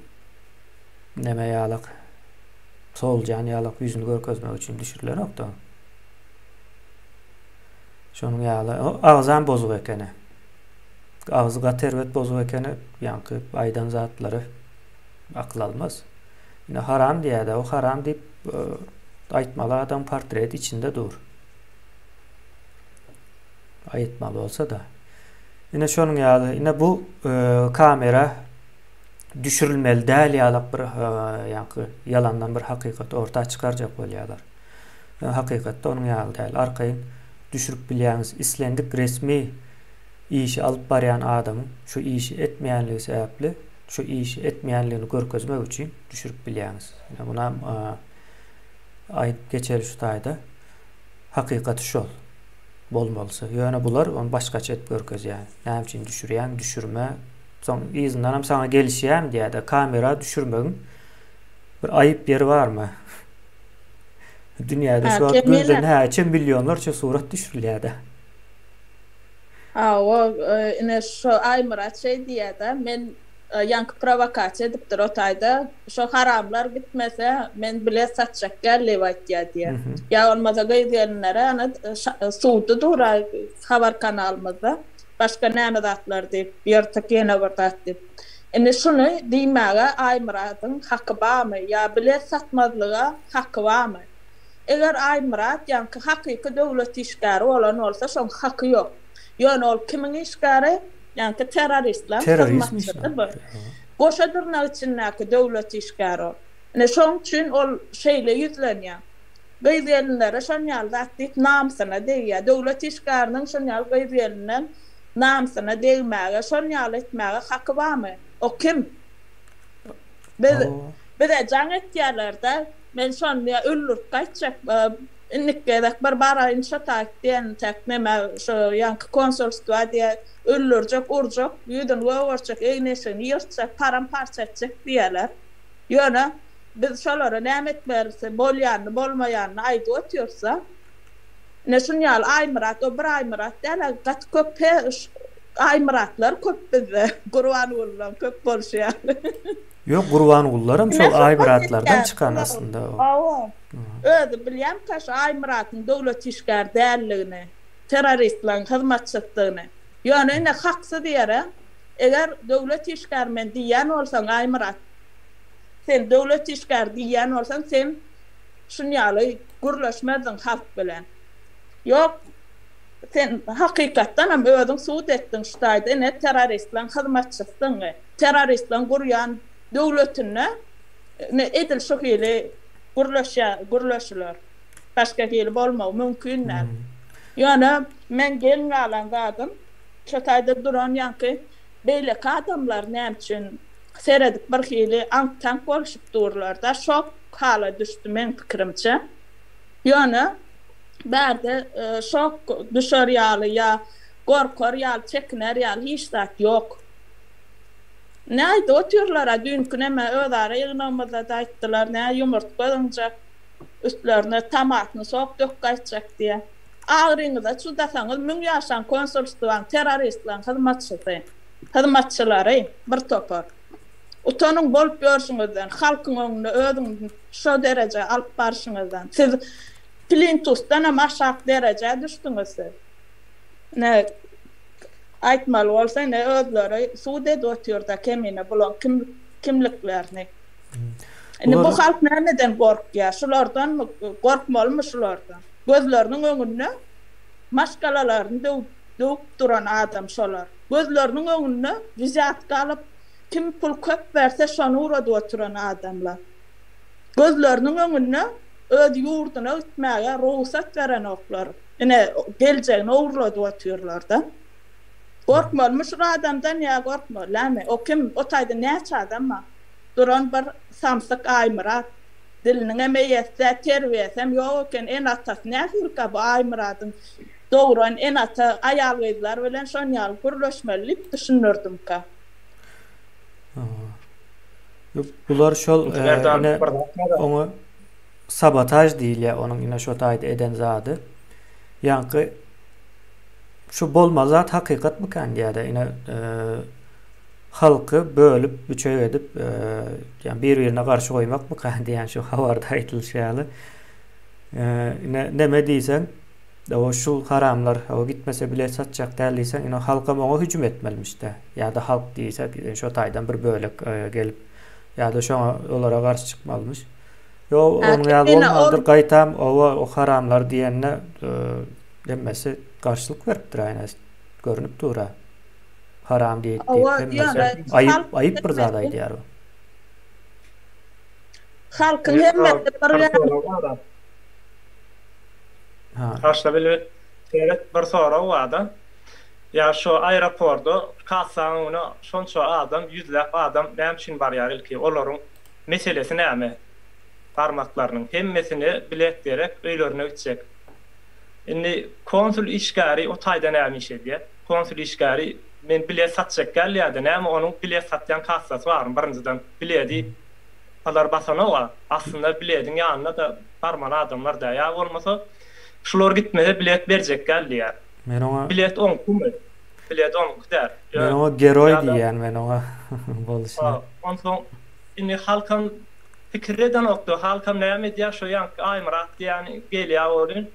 neme ýalak solujan ýalak ýüzüni görkezmek üçin düşürilenok-da. Şonuň ýaly agzam bozuk ekeni. Agzy gaty erbet bozuk ekeni. Ýaňky aýdan zatlary akyl almaz. Ine haram diýýär-de, o haram diýip e, aýtmaly adam portret içinde dur. Aýtmaly bolsa-da. Ine şonuň ýaly, ine bu e, kamera düşürilmeli däl ýalak bir e, ýaňky ýalandan bir hakykat orta çykarjak bolýarlar. Hakykatda onuň ýaly däl. Arkaýyn düşürip bilýäňiz. Islendik resmi işi alyp barýan adamyň şu işi etmeýänligi sebäpli şu işi etmeýänligini görkezmek üçin düşürip bilýäňiz. Ine munam aýdyp geçeli şu taýda. Hakykaty şol bolmalysy. Ýöne bular ony başgaça edip görkezýär. Näme üçin düşürýäň, düşürme. Soň yzyndanam saňa gelişýärmi diýýär-de, kamera düşürmegiň bir aýyp ýeri barmy? Dünýäde şu wagt günde näçe millionlarça surat düşürilýär-de. Hawa, ine şo Aýmyrat şeý diýýär-de, men ýaňky prowokasiýa edipdir o taýda, şo haramlar gitmese, men bilet satjak däl diýip aýtýar diýýär. Ýa bolmasa gyz-gelinlere ana suwdy dur-a habar kanalymyzda, başga näme zatlar diýip, ýyrtyk ýene bir zat diýip. Indi şuny diýmäge Aýmyradyň haky barmy ýa bilet satmazlyga haky barmy? Eger Aýmyrat ýaňky hakyky döwlet işgäri bolan bolsa şoň haky ýok. Ýöne ol kimiň işgäri? Ýaňky terroristlaň hyzmatçysy bu. Goşa dyrnak içindäki döwlet işgäri ol. Ine şoň üçin ol şeýle ýüzlenýär. Gyz-gelinlere şon ýaly zat diýip namysyna degýär. Döwlet işgäriniň şon ýaly gyz-gelinden namysyna degmäge, şon ýaly etmäge haky barmy? O kim? Biz bize jaň etýärler-de, men şony öldürip gaýtjak, indiki gezek bir baraýyn şo taýt diýen täk neme şo ýaňky konsulstwa diýýär, öldürjek, urjak, ýüzüni gögertjek, egin-eşigini ýyrtjak, param-parça etjek diýýärler. Ýöne biz şolara näme etmelisi, bolýanyny, bolmaýanyny aýdyp otyrys-da. Ine şun ýaly Aýmyrat, o bir Aýmyrat däl-ä, gaty köp Aýmyratlar köp bizde, Gurbangulylaň köp bolşy ýaly. Ýok Gurbangulylaram şol Aýmyratlardan çykan aslynda. Hawa. Özi bilýärmikä şu Aýmyratyň döwlet işgäri däldigini, terroristleriň hyzmatçysydygyny. Ýöne ine haksyz ýere, eger döwlet işgäri men diýýän bolsaň Aýmyrat, sen döwlet işgäri diýýän bolsaň sen şun ýaly gürleşmezdiň halk bilen. Ýok. Sen hakykatdanam özüň subut etdiň şu taýda ine terroristleň hyzmatçysydygyňy. Terroristleň gurýan döwletinde ine edil şu hili gürleşýär gürleşiler. Başga hili bolmagy mümkin däl. Ýöne meň geň galan zadym şu taýda duran ýaňky beýleki adamlar näme üçin seredip bir hili aňk-taňk bolşup durlarda şok hala düşdi meň pikirimçe. Ýöne bärde şok düşer ýaly ýa gorkar ýaly, çekiner ýaly hiç zat ýok. Ine aýdyp otyrlar-a, düýnki neme özara ýygnagymyzda-da aýtdylar, nä ýumurtga zyňjak, üstlerine tomatny sok dök gaýtjak diýýä. Agryňyza çydasaňyz müň ýaşaň konsulstwaň, terroristleň hyzmatçysy, hyzmatçylary bir topar. Utanyň bolup ýörşüňizden, halkyň öňünde özüňizi şo derejä alyp barşyňyzdan. Siz plintusdanam aşak derejä düşdüňiz siz. Ine, aýtmaly bolsa ine özleri sud edip otyrda kemine bulaň kim kimliklerini. Indi bu halk nämeden gorkýar? Şulardanmy? Gorkmalymy şulardan? Gözleriniň öňünde maşgalalaryny döwüp duran adam şolar. Gözleriniň öňünde wzýatka alyp, kim pul köp berse şony ugradyp oturan adamlar. Gözleriniň öňünde öz ýurduna gitmäge rugsat berenoklar. Ine, geljegini ogurladyp otyrlar-da. Gorkmalymy şul adamdan ýa gorkmaly dälmi? O kim? O taýda näçe adam bar? Duran bir samsyk Aýmyrat. Diliniňem eýesi däl, terbiýesem ýok eken. Ene-atasy nähilikä bu Aýmyradyň? Dogran ene-ata aýal-gyzlar bilen şon ýaly gürleşmeli diýip düşündirdimkä. Bular şol ine oňa sabotaž diýilýär onuň ine şo taýda eden zady. Ýaňky şu bolmaly zat hakykatmykan diýýär-de ine halky bölüp büçek edip ýa bir-birine garşy goýmakmykan diýen şu habarda aýdylyşy ýaly. Ine neme diýseň o şu haramlar o gitmese bilet satjak däl diýseň ine halkam oňa hüjüm etmelimişde. Ýa-da halk diýsek şo taýdan bir bölek gelip ýa-da şoňa olara garşy çykmalymyş. Ýok, onuň ýaly bolmandyr. Gaýtam oba o haramlar diýende hemmesi garşylyk beripdir aýna görnüp dur-a. Haram diýip diýip hemmesi aýyp aýyp bir zat aýdýar o. Halkyň hemmesi bir ýaly. Ha. Taşla bilbil. Seret bir sorag barda. Ýa şu aeroporda kassaň öňüne şonça adam, ýüzläp adam näme üçin barýar ilki? Olaryň meselesi näme? Barmaklarynyň hemmesine bilet gerek, öýlerine gitjek. Indi konsul işgäri o taýda näme iş edýär? Konsul işgäri men bilet satjak däl diýýärde, näme onuň bilet satýan kassasy barmy birinjiden? Biledi olar basanok-a. Aslynda bilediň ýanyna-da barmaly adamlar däl. Ýa bolmasa şular gitmese bilet berjek däl diýýär. Men oňa Bilet oňkumy? Bilet onuňky däl. Men oňa geroý diýýän men oňa boluşyna. Onsoň indi halkam pikir edenokdy. Halkam näme edýär şo ýaňky Aýmyrat diýýäni gelýär welin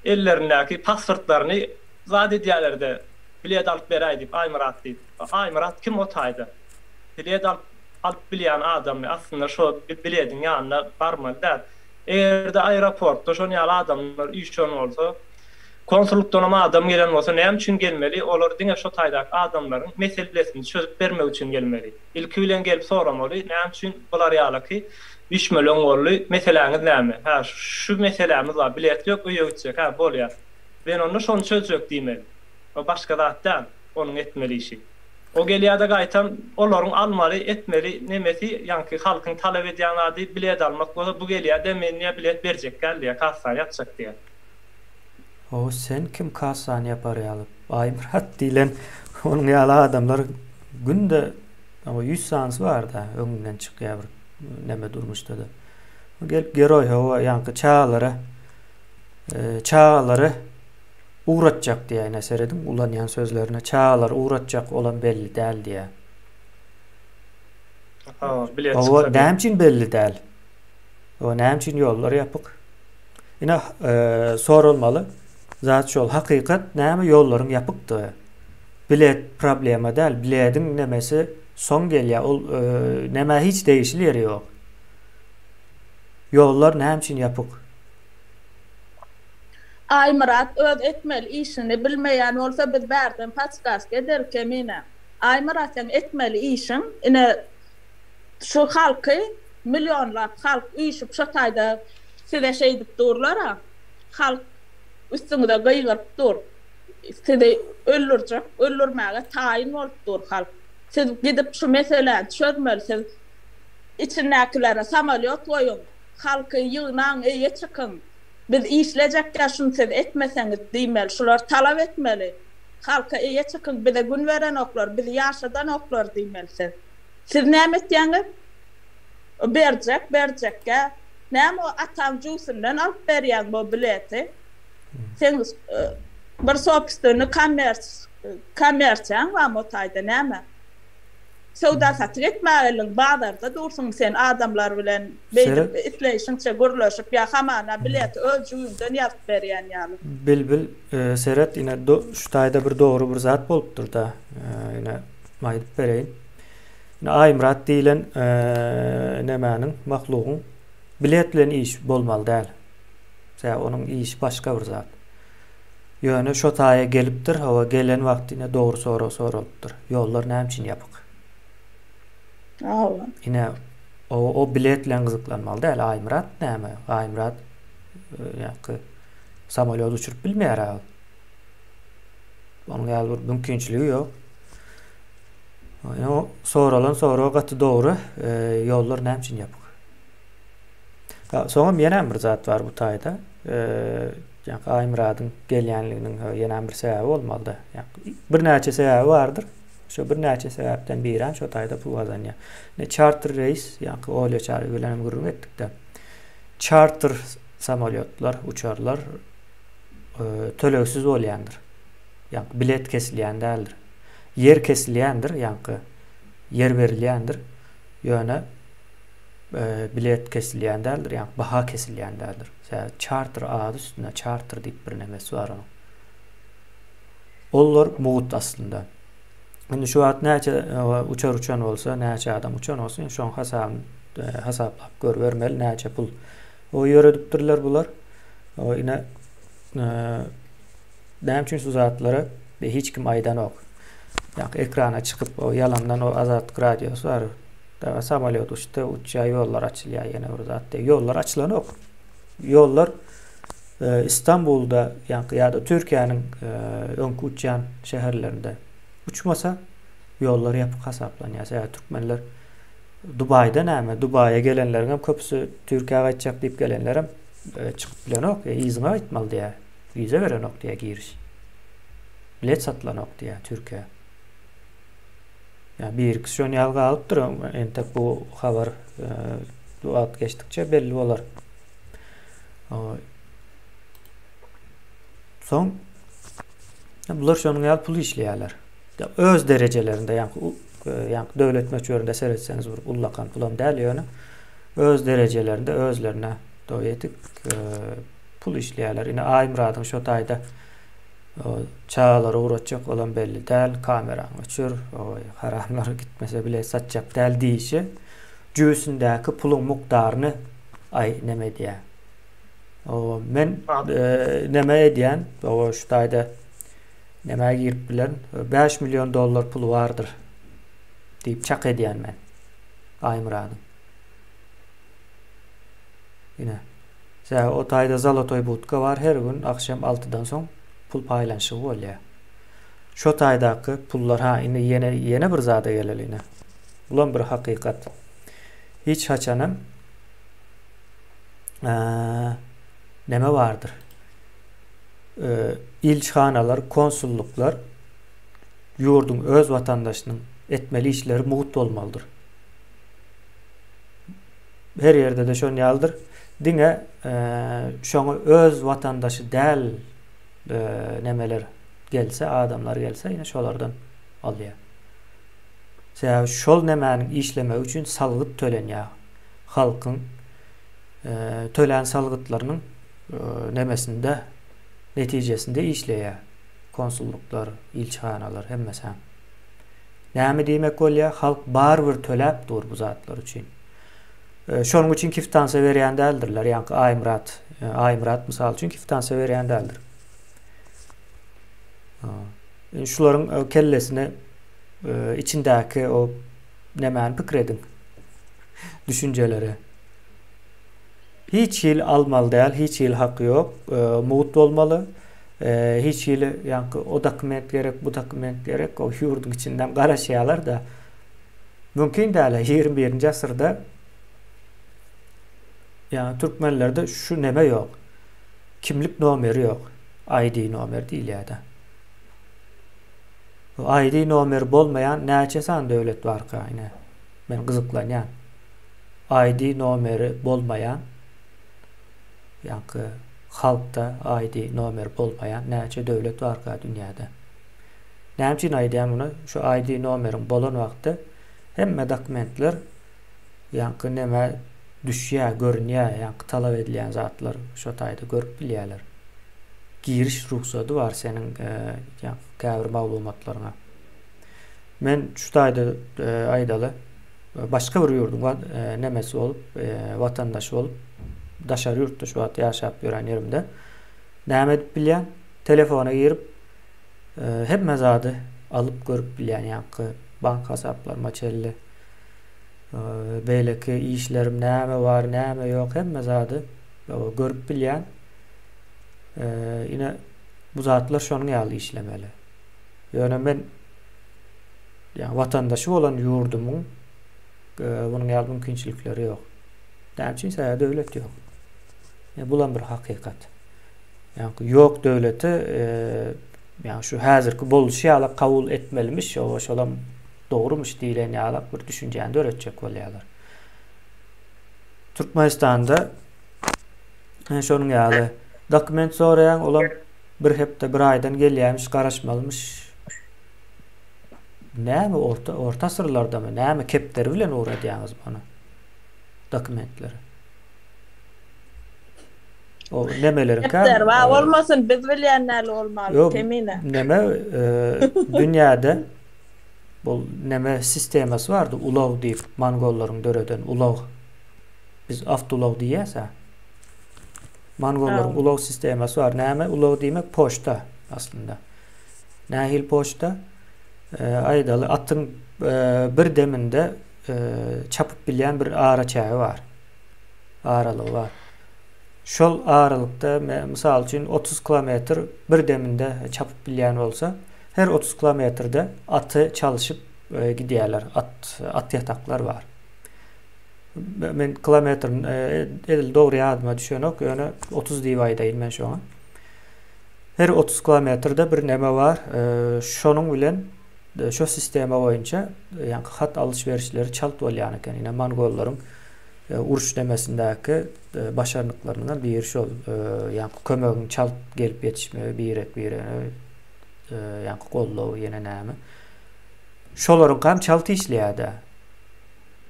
ellerindäki pasportlaryny zat edýärlerde bilet alyp beräý diýip Aýmyrat diýip. Aýmyrat kim o taýda? Bilet alyp alyp bilýän adammy? Aslynda şo bilediň ýanyna barmaly däl. Eger-de aeroportda şon ýaly adamlar üýşen bolsa, konsullykdanam adam gelen bolsa näme üçin gelmeli? Olar diňe şo taýdaky adamlaryň meselesini çözüp bermek üçin gelmeli. Ilki bilen gelip soramaly, näme üçin bular ýalaky üýşmeleň boldy, meseläňiz näme? Hä, şu meselämiz bar, bilet ýok, öýe gitjek, hä, bolýar. Men onda şony çözjek diýmeli. O başga zat däl, onuň etmeli işi. O gelýär-de gaýtam olaryň almaly, etmeli nemesi, ýaňky halkyň talap edýän zady bilet almak bolsa, bu gelýär-de men diýýär bilet berjek däl diýýär, kassany ýapjak diýýär. How sen kim kassany ýapar ýaly? Baýmyrat diýlen onuň ýaly adamlar günde 100 sanysy bar-da öňüňden çykýar bir neme durmuşda-da. Gelip geroý hawa ýaňky çagalara çagalary ugratjak diýýär ine serediň ulanýan sözlerine çagalary ugratjak olam belli däl diýýär. Hawa bilet çyksa. Hawa näme üçin belli däl? Hawa näme üçin ýollar ýapyk? Ine soralmaly zat şol hakykat näme ýollaryň ýapykdygy. Bilet problema däl bilediň nemesi soň gelýär ol nämä hiç degişli ýeri ýok. Ýollar näme üçin ýapyk? Aýmyrat öz etmeli işini bilmeýän bolsa biz bärden podskaska ederik Kemine. Aýmyrat seň etmeli işiň ine şu halky millionlap halk üýşüp şo taýda size şeýdip durlara halk üstüňize gygyryp dur sizi öldürjek öldürmäge taýyn bolup dur halk siz gidip şu meseläni çözmeli siz içindäkilere samolýot goýuň halky ýygnaň eýe çykyň biz işlejekkä şuny siz etmeseňiz diýmeli şulary talap etmeli halka eýe çykyň bize gün berenoklar bizi ýaşadanoklar diýmeli siz siz näme etýäňiz berjek berjekkä näme o ataň jübüsinden alyp berýäň bu bileti seň bir sobstwennyý kommers kommersiýaň barmy o taýda näme. Söwda-satyk etmäge geldiň, bazarda dursuň sen adamlar bilen beýdip isleýşiňçe gürleşip ýa hamana bileti öz jübiňden ýazyp berýän ýaly. Bilbil, seret ine şu taýda bir dogry bir zat bolupdyr-da, ine aýdyp bereýin. Ine Aýmyrat diýlen nemäniň, mahlugyň bilet bilen işi bolmaly däl. Sebäbi onuň işi başga bir zat. Ýöne şo taýa gelipdir, hawa, gelen wagty ine dogry sorag soralypdyr. Ýollar näme üçin ýapyk? Hawa. Ine, o, o bilet bilen gyzyklanmaly däl. Aýmyrat näme? Aýmyrat ýaňky samolýot uçuryp bilmeýär-ä ol. Onuň ýaly bir mümkinçiligi ýok. Ine, o soralan sorag gaty dogry. Ýollar näme üçin ýapyk? Soňam ýenem bir zat bar bu taýda. Ýaňky Aýmyradyň gelýänliginiň ýenem bir sebäbi bolmalyda. Ýaňky birnäçe sebäbi bardyr. Şo birnäçe sebäpden birem şo taýda pul gazanýar. Ne çarter reýs, ýaňky Olýa Çary bilen hem gürrüň etdik-de. Çarter samolýotlar, uçarlar tölegsiz bolýandyr. Ýaňky bilet kesilýän däldir. Ýer kesilýändir, ýaňky ýer berilýändir. Ýöne bilet kesilýän däldir, ýagny baha kesilýän däldir. Sebäbi çarter ady üstünde çarter diýip bir nemesi bar onuň. Olar mugt aslynda. Indi şu wagt näçe uçar uçan bolsa, näçe adam uçan bolsa, indi şoň hasabyny hasaplap görübermeli näçe pul o ýöredipdirler bular. O ine näme üçin şu zatlary hiç kim aýdanok. Ýa ekrana çykyp o ýalandan o Azatlyk radiosy bar. Daga samolýot uçdy, uçýar, ýollar açylýar, ýene bir zat diýip. Ýollar açylanok. Ýollar e, Istanbulda, ýa-da ýa-da Türkiýäniň e, öňki uçýan şäherlerinde uçmasa, ýollar ýapyk hasaplanýar. Sebäbi türkmenler Dubaýda näme? Dubaýa gelenleriň hem köpüsi Türkiýä gaýtjak diýip gelenler hem e, çykyp bilenok, e, yzyňa gaýtmaly diýýär. Wiza berenok diýýär giriş. Bilet satylanok diýýär Türkiýä. Ýa bir-ikisi şon ýaly galypdyr. Entek bu habar wagt geçdikçe belli bolar. Soň bular şonuň ýaly pul işleýärler. Öz derejelerinde, ýa-ni ýa-ni döwlet möçberinde seretseňiz bir ullakan pulam däl ýöne öz derejelerinde özlerine doýetik pul işleýärler. Ine Aýmyradyň şo taýda Çagalary ugratjak olam belli däl, kameraňy öçür, oý, haramlar gitmese bile satjak däl diýişi jübüsindäki puluň mukdaryny aý neme edýär. O men neme edýän, o şu taýda nämä girip bilerin, 5 million dollar puly bardyr diýip çak edýän men. Aýmyradyň. Ine. Sebäbi o taýda zolotoý budka bar her gün agşam altydan soň pul paýlanyşygy bolýar. Şo taýdaky pullar ha indi ýene ýene bir zada geleli ine. Bulam bir hakykat. Hiç haçanam neme bardyr. Ilçihanalar, konsulluklar ýurduň öz watandaşynyň etmeli işleri mugt bolmalydyr. Her ýerde-de şon ýalydyr. Diňe şoňa öz watandaşy däl nemeler gelse, adamlar gelse, ýene şolardan alýar. Sebäbi şol nemäniň işlemegi üçin salgyt tölenýär. Halkyň tölän salgytlarynyň nemesinde, netijesinde işleýär. Konsulluklar, ilçihanalar hemmesi. Näme diýmek bolýar? Halk barybir töläp dur bu zatlar üçin. Şonuň üçin kiftansiýa berýän däldirler. Ýaňky Aýmyrat, Aýmyrat mysal üçin kiftansiýa berýän däldir. Indi şularyň kellesine içindäki o nämäni pikir ediň. Düşünjeleri. Hiç hili almaly däl, hiç hili haky ýok. Mugt bolmaly. Hiç hili ýaňky o dokument gerek, bu dokument gerek, o ýurduň içinden garaşýarlar-da. Mümkin däl, 21-nji asyrda ýa türkmenlerde şu neme ýok. Kimlik nomeri ýok. ID nomer diýilýär-de. Bu ID nomeri bolmaýan näçe sany döwlet barka ine. Men gyzyklanýan. ID nomeri bolmaýan ýaňky halkda ID nomeri bolmaýan näçe döwlet barka dünýäde. Näme üçin aýdýan muny? Şu ID nomeriň bolan wagty Hemme dokumentler ýaňky nämä düşýär, görünýär, ýaňky talap edilýän zatlar şo taýda görüp bilýärler. Giriş rugsady bar seniň ýaňky käbir maglumatlaryňa. Men şu taýda aýdaly, başga bir ýurduň nemesi bolup, watandaşy bolup, daşary ýurtda şu wagt ýaşap ýören ýerimde näme edip bilýän? Telefona girip, hemme zady alyp görüp bilýän, ýaňky bank hasaplaryma çenli, beýleki işlerim näme bar, näme ýok, hemme zady görüp bilýän. Ine, bu zatlar şonuň ýaly işlemeli. Ýöne men ýa watandaşy bolan ýurdumyň munuň ýaly mümkinçilikleri ýok. Näme üçin? Sebäbi döwlet ýok. Ýa bulam bir hakykat. Ýa ýok döwleti ýa şu häzirki boluşy ýaly kabul etmelimiş, ýa şolam dogrumyş diýlen ýaly bir düşünjäni döretjek bolýarlar. Türkmenistanda şonuň ýaly dokument soraýaň, olam Bir hepde, bir aýdan gelýämiş, garaşmalymyş. Näme orta, orta asyrlardamy, näme kepderi bilen ugradýaňyz muny? Dokumentleri. O nemeleriň Kepderi bar bolmasyn, biz bilýän näli bolmaly, kemine. Neme, e, dünýäde bu neme sistemasy bardy, ulag diýip, mongollaryň döreden ulag. Biz awtoulag diýýäs-ä. Mongollaryň ulag sistemasy bar. Näme ulag diýmek? Poçta aslynda. Nähili poçta? Aýdaly, atyň bir deminde çapyp bilýän bir araçägi bar. Aralygy bar. Şol aralykda, mysal üçin, 30 kilometr bir deminde çapyp bilýän bolsa, her 30 kilometrde aty çalşyp gidýärler. At, at ýataklar bar. Men kilometr edil dogry ýadyma düşenok, ýöne 30 diýip aýdaýyn men şoňa. Her 30 kilometrde bir neme bar. Şonuň bilen şo sistema boýunça ýaňky hat alyş-berişleri çalt bolýan eken. Ine mongollaryň uruş nemesindäki başarnyklaryndan biri şol ýaňky kömegiň çalt gelip ýetişmegi birek-birege ýaňky goldaw ýene näme. Şolaryňkam çalt işleýär-dä.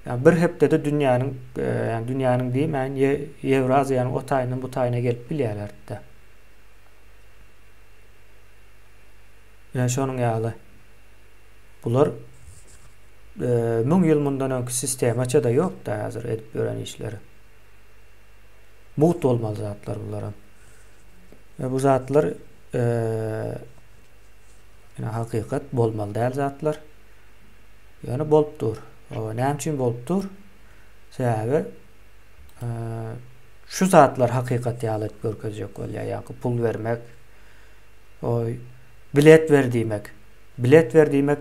Ýa bir hepdede dünýäniň, ýa dünýäniň diýmäýin, Ýewraziýanyň o taýyndan bu taýyna gelip bilýärler-de. Ýa şonuň ýaly. Bular müň ýyl mundan öňki sistemaça-da ýok-da häzir edip ýören işleri. Mugt bolmaly zatlar bularam. We bu zatlar ýa hakykat bolmaly däl zatlar. Ýöne bolup dur. Näme üçin bolup dur? Sebäbi şu zatlar hakykat ýaly edip görkezjek bolýar. Ýa-da pul bermek, o bilet ber diýmek. Bilet ber diýmek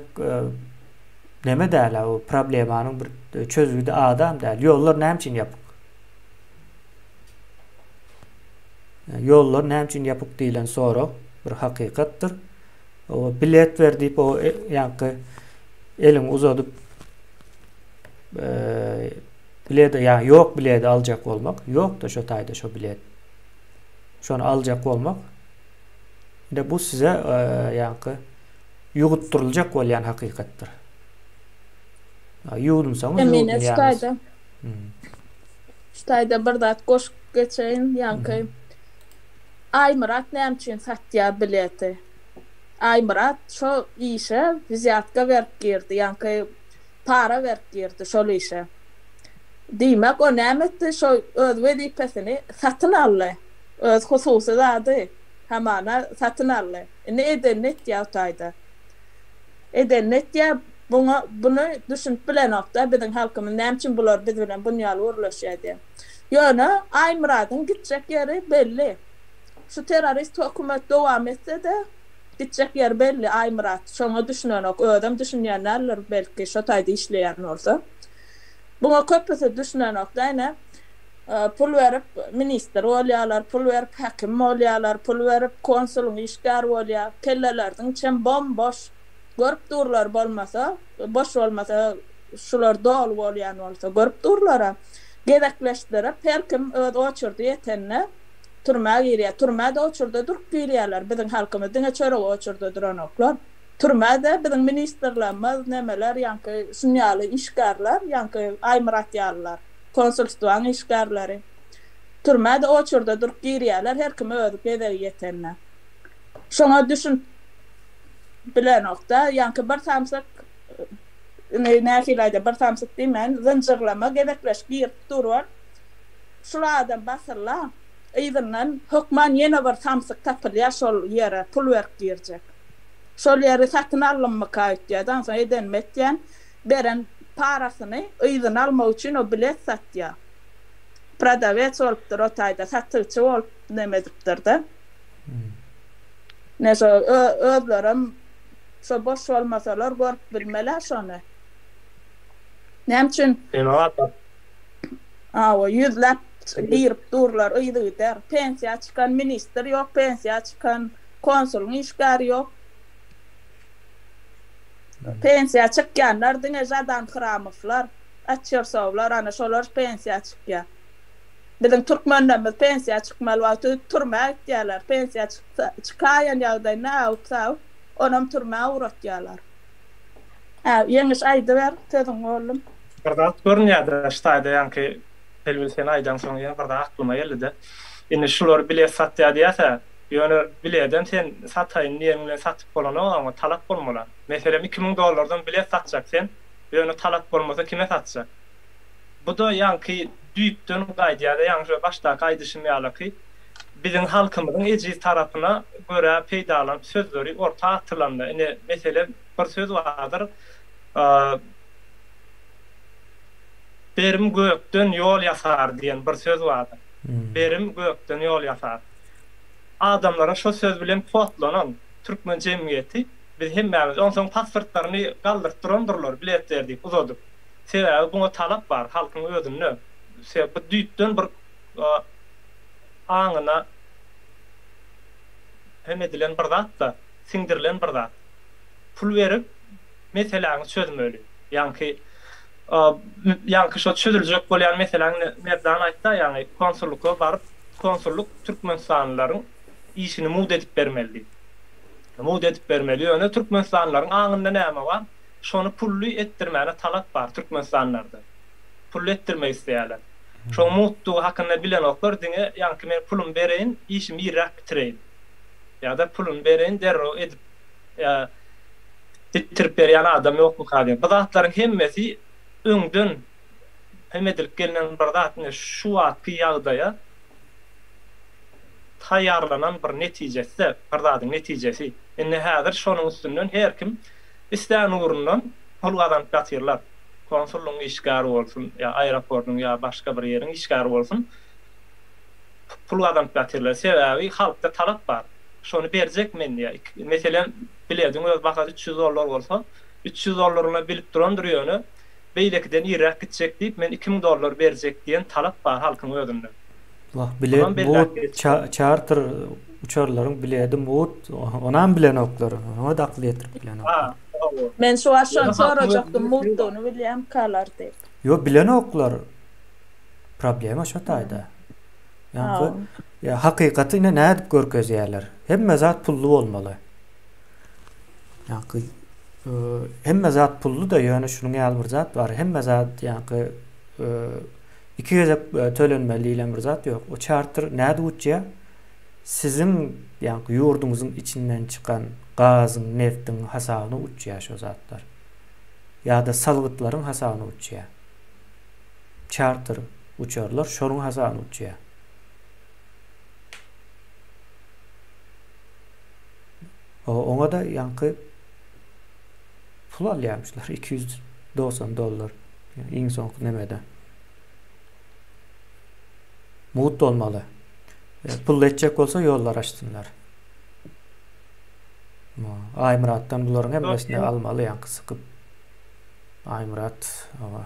neme däl, o problemanyň bir çözgüdi adam däl. Ýollar näme üçin ýapyk? Ýollar näme üçin ýapyk diýlen sorag bir hakykatdyr. O bilet ber diýip o e, ýaňky eliňi uzadyp e, bileti ýa ýok bileti aljak bolmak, ýok-da şo taýda şo bilet. Şony aljak bolmak. Indi bu size e, ýaňky ýugutdyryljak bolýan hakykatdyr. Ýuwdunsaňyz ýuwdunýaňyz. Hmm. Şu taýda bir zat goşup geçeýin, ýaňky Aýmyrat näme üçin satýar bileti? Aýmyrat şo işe wzýatka berip girdi, ýaňky para berip girdi şol işe. Diýmek, o näme etdi? Şo öz wezipesini satyn aldy. Öz hususy zady, hamana, satyn aldy. Indi edenini etýär o taýda. Edenini etýär. Buňa, buny düşünip bilenok-da biziň halkymyz, näme üçin bular biz bilen bunýaly gürleşýär diýen. Ýöne Aýmyradyň gitjek ýeri belli. Şu terrorist hökümet dowam etse-de, gitjek ýeri belli Aýmyrat şoňa düşünenok, özem düşünýän däldir belki şo taýda işleýän bolsa. Buňa köpüsi düşünenok-da ine, pul berip ministr bolýarlar, pul berip häkim bolýarlar, pul berip konsulyň işgäri bolýar. Kelleleriniň içem bom-boş. Görüp durlar bolmasa, boş bolmasa şular doly bolýan bolsa görüp durlara. Gezekleşdirip her kim öz oçurdy ýetende türmä girýär. Türmä-de oçurda durup girýärler. Biziň halkymyz diňe çörege oçurda duranoklar. Türmä-de biziň ministrlerimiz, nemeler, ýaňky şun ýaly işgärler, ýaňky Aýmyrat ýalylar, konsulstwaň işgärleri. Türmä-de oçurda durup girýärler, her kim özi gezegi ýetende. Şoňa düşünip bilenok-da, ýaňky bir samsyk, indi nähili aýdaý, bir samsyk diýmän, zynjyrlama gezekleşip girip dur ol. Şul adam basyl-a, yzyndan hökman ýene bir samsyk tapylýar şol ýere pul berip girjek. Şol ýeri satyn aldymmyka öýtýär-de, onsoň edenimi etýän, beren parasyny yzyna almak üçin o bilet satýar. Prodawec bolupdyr o taýda, satyjy bolup neme edipdir-de. Ine şo özlerem şo boş bolmasalar görüp bilmel-ä şony. Näme üçin? Hawa, ýüzläp girip durlar yzygider. Pensiýa çykan ministr ýok, pensiýa çykan konsulyň işgäri ýok. Pensiýa çykýanlar diňe Žadan Hramowlar, Açersowlar, ana şolar pensiýa çykýar. Biziň türkmenlerimiz pensiýa çykmaly wagty türmä gitýärler. Pensiýa çyksa, çykaýan ýagdaýynda äwip-säwip, onam türmä ugratýarlar. Hä, Ýeňiş aýdyber, sözüňi boldum. Bir zat görünýärde şu taýda ýaňky Bilbil sen aýdaňsoň ýene bir zat aklyma geldide. Indi şular bilet satýar diýýäsä, ýöne biledem sen sataýyn diýeniň bilen satyp bolanok oňa talap bolmaly. Meselem 2000 dollardan bilet satjak sen, ýöne talap bolmasa kime satjak? Bu-da ýaňky düýpden gaýdýar-da ýaňky şo başdaky aýdyşym ýalyky biziň halkymyzyň ejiz tarapyna görä peýdalanyp sözleri orta atylanda ine meselem bir söz bardyr Berim gökden ýol ýasar diýen bir söz bardyr. Berim gökden ýol ýasar. Adamlara şo söz bilen kodlanan türkmen jemgyýeti biz hemmämiz onsoň pasportlaryny galdyryp durandyrlar bilet ber diýip uzadyp. Sebäbi buňa talap bar halkyň özünde. Bu düýpden bir aňyna hem edilen bir zat-da, siňdirilen bir zat. Pul berip meseläňi çözmeli. Ýaňky ýaňky şo çözüljek bolýan meseläň Merdan aýtda ýaňy konsullyka baryp konsullyk türkmenistanlylaryň işini mugt edip bermeli diýip. Mugt edip bermeli ýöne türkmenistanlylaryň aňynda näme bar? Şony pully etdirmäne talap bar türkmenistanlylarda. Pully etdirmek isleýärler. Şoň mugtdugy hakynda bilenoklar diňe ýaňky men pulumy bereýin işimi irräk bitireýin. Ýa-da pulumy bereýin derrew edip ýa bitirip berýän adam ýokmyka diýen. Bu zatlaryň hemmesi öňden hem edilip gelnen bir zat. Ine şu wagtky ýagdaýa taýýarlanan bir netijesi-de, bir zadyň netijesi. Indi häzir şonuň üstünden her kim islän ugrundan pul gazanyp ýatyrlar. Konsullygyň işgäri bolsun, ýa aeroportyň ýa başga bir ýeriň işgäri bolsun, pul gazanyp ýatyrlar. Sebäbi halkda talap bar. Şony berjek men diýýär. Meselem, bilediň öz bahasy 300 dollar bolsa, 300 dollaryna bilip durandyr ýöne, beýlekiden irräk gitjek diýip, men 2000 dollar berjek diýen talap bar halkyň özünde. Wah, bilet mugt, çarter uçarlaryň biledi mugt, onam bilenoklar, oňa-da akyl ýetirip bilenoklar. Men şu wagt şony sorajakdym, mugtdugyny bilýärmikalar diýip. Ýok, bilenoklar. Problema şo taýda. Ýaňky ýa hakykaty ine nädip görkezýärler. Hemme zat pully bolmaly. Ýaňky hemme zat pully-da, ýöne şunuň ýaly bir zat bar. Hemme zat ýaňky iki gezek tölenmeli diýlen bir zat ýok. O çarter nädip uçýar? Siziň ýaňky ýurduňyzyň içinden çykan gazyň, neftiň hasabyna uçýar şo zatlar. Ýa-da salgytlaryň hasabyna uçýar. Çarter uçarlar şonuň hasabyna uçýar. Oňa-da ýaňky pul alýarmyşlar 290 dollar iň soňky nemede. Mugt bolmaly. Pully etjek bolsa ýollar açsynlar. Aýmyratdan bularyň hemmesini almaly ýaňky sykyp. Aýmyrat oba.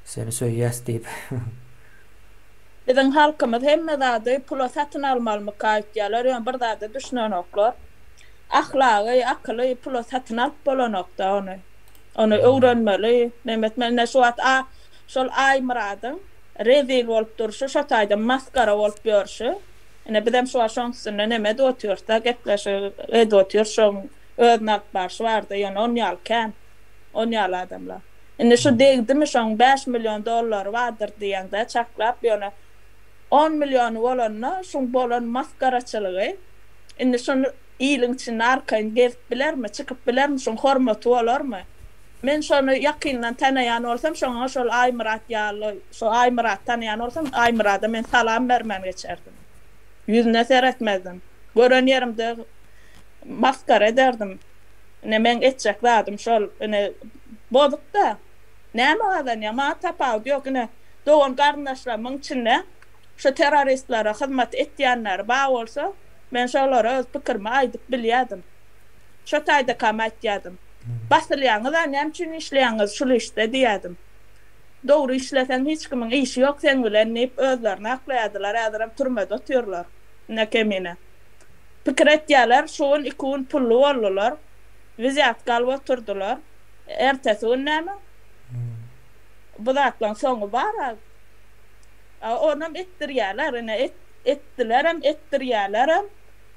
Seni söýýäs diýip. Biziň halkymyz hemme zady pula satyn almalymyka öýtýärler, ýöne bir zada düşünenoklar. Ahlagy, akyly pula satyn alyp bolanokda ony. Ony öwrenmeli, neme etmeli. Ine şu wagt a şol Aýmyradyň rezil bolup durşy, şo taýda masgara bolup ýörşi. Ine bizem şu wagt şoň üstünde neme edip otyrys-da, gepleşik edip otyrys şoň. Özüni alyp barşy barda ýöne on ýaly kän. On ýaly adamlar. Indi şu degdimi şoň 5 million dollary bardyr diýeňde çaklap ýöne 10 milliony bolanda şuň bolan masgaraçylygy indi şuny iliň içinde arkaýyn gezip bilermi, çykyp bilermi, şuň hormaty bolarmy? Men şony ýakyndan tanaýan bolsam şoňa şol Aýmyrat ýaly şo Aýmyraty tanaýan bolsam Aýmyrada men salam bermän geçerdim. Ýüzüne seretmezdim. Gören ýerimde masgara ederdim. Ine meň etjek zadym şol. Ine bozuk-da. Näme gazanýaň? Maňa tapawudy ýok. Ine dogan garyndaşlarymyň içinde şu terroristlere hyzmat etýänleri bar bolsa, men şolara öz pikirimi aýdyp bilýärdim. Şo taýdakam aýtýardym. Basylýaňyz-a, näme üçin işleýäňiz şul işde diýýärdim. Dogry işleseň hiç kimiň işi ýok seň bilen diýip özlerini aklaýardylar, häzirem türmede otyrlar. Ine kemine. Pikir etýärler, şu gün iki gün pully boldular. Wzýatka alyp oturdylar. Ertesi gün näme? Bu zatlaryň soňy bar-a. A onam etdirýärler, ine etdilerem, etdirýärlerem.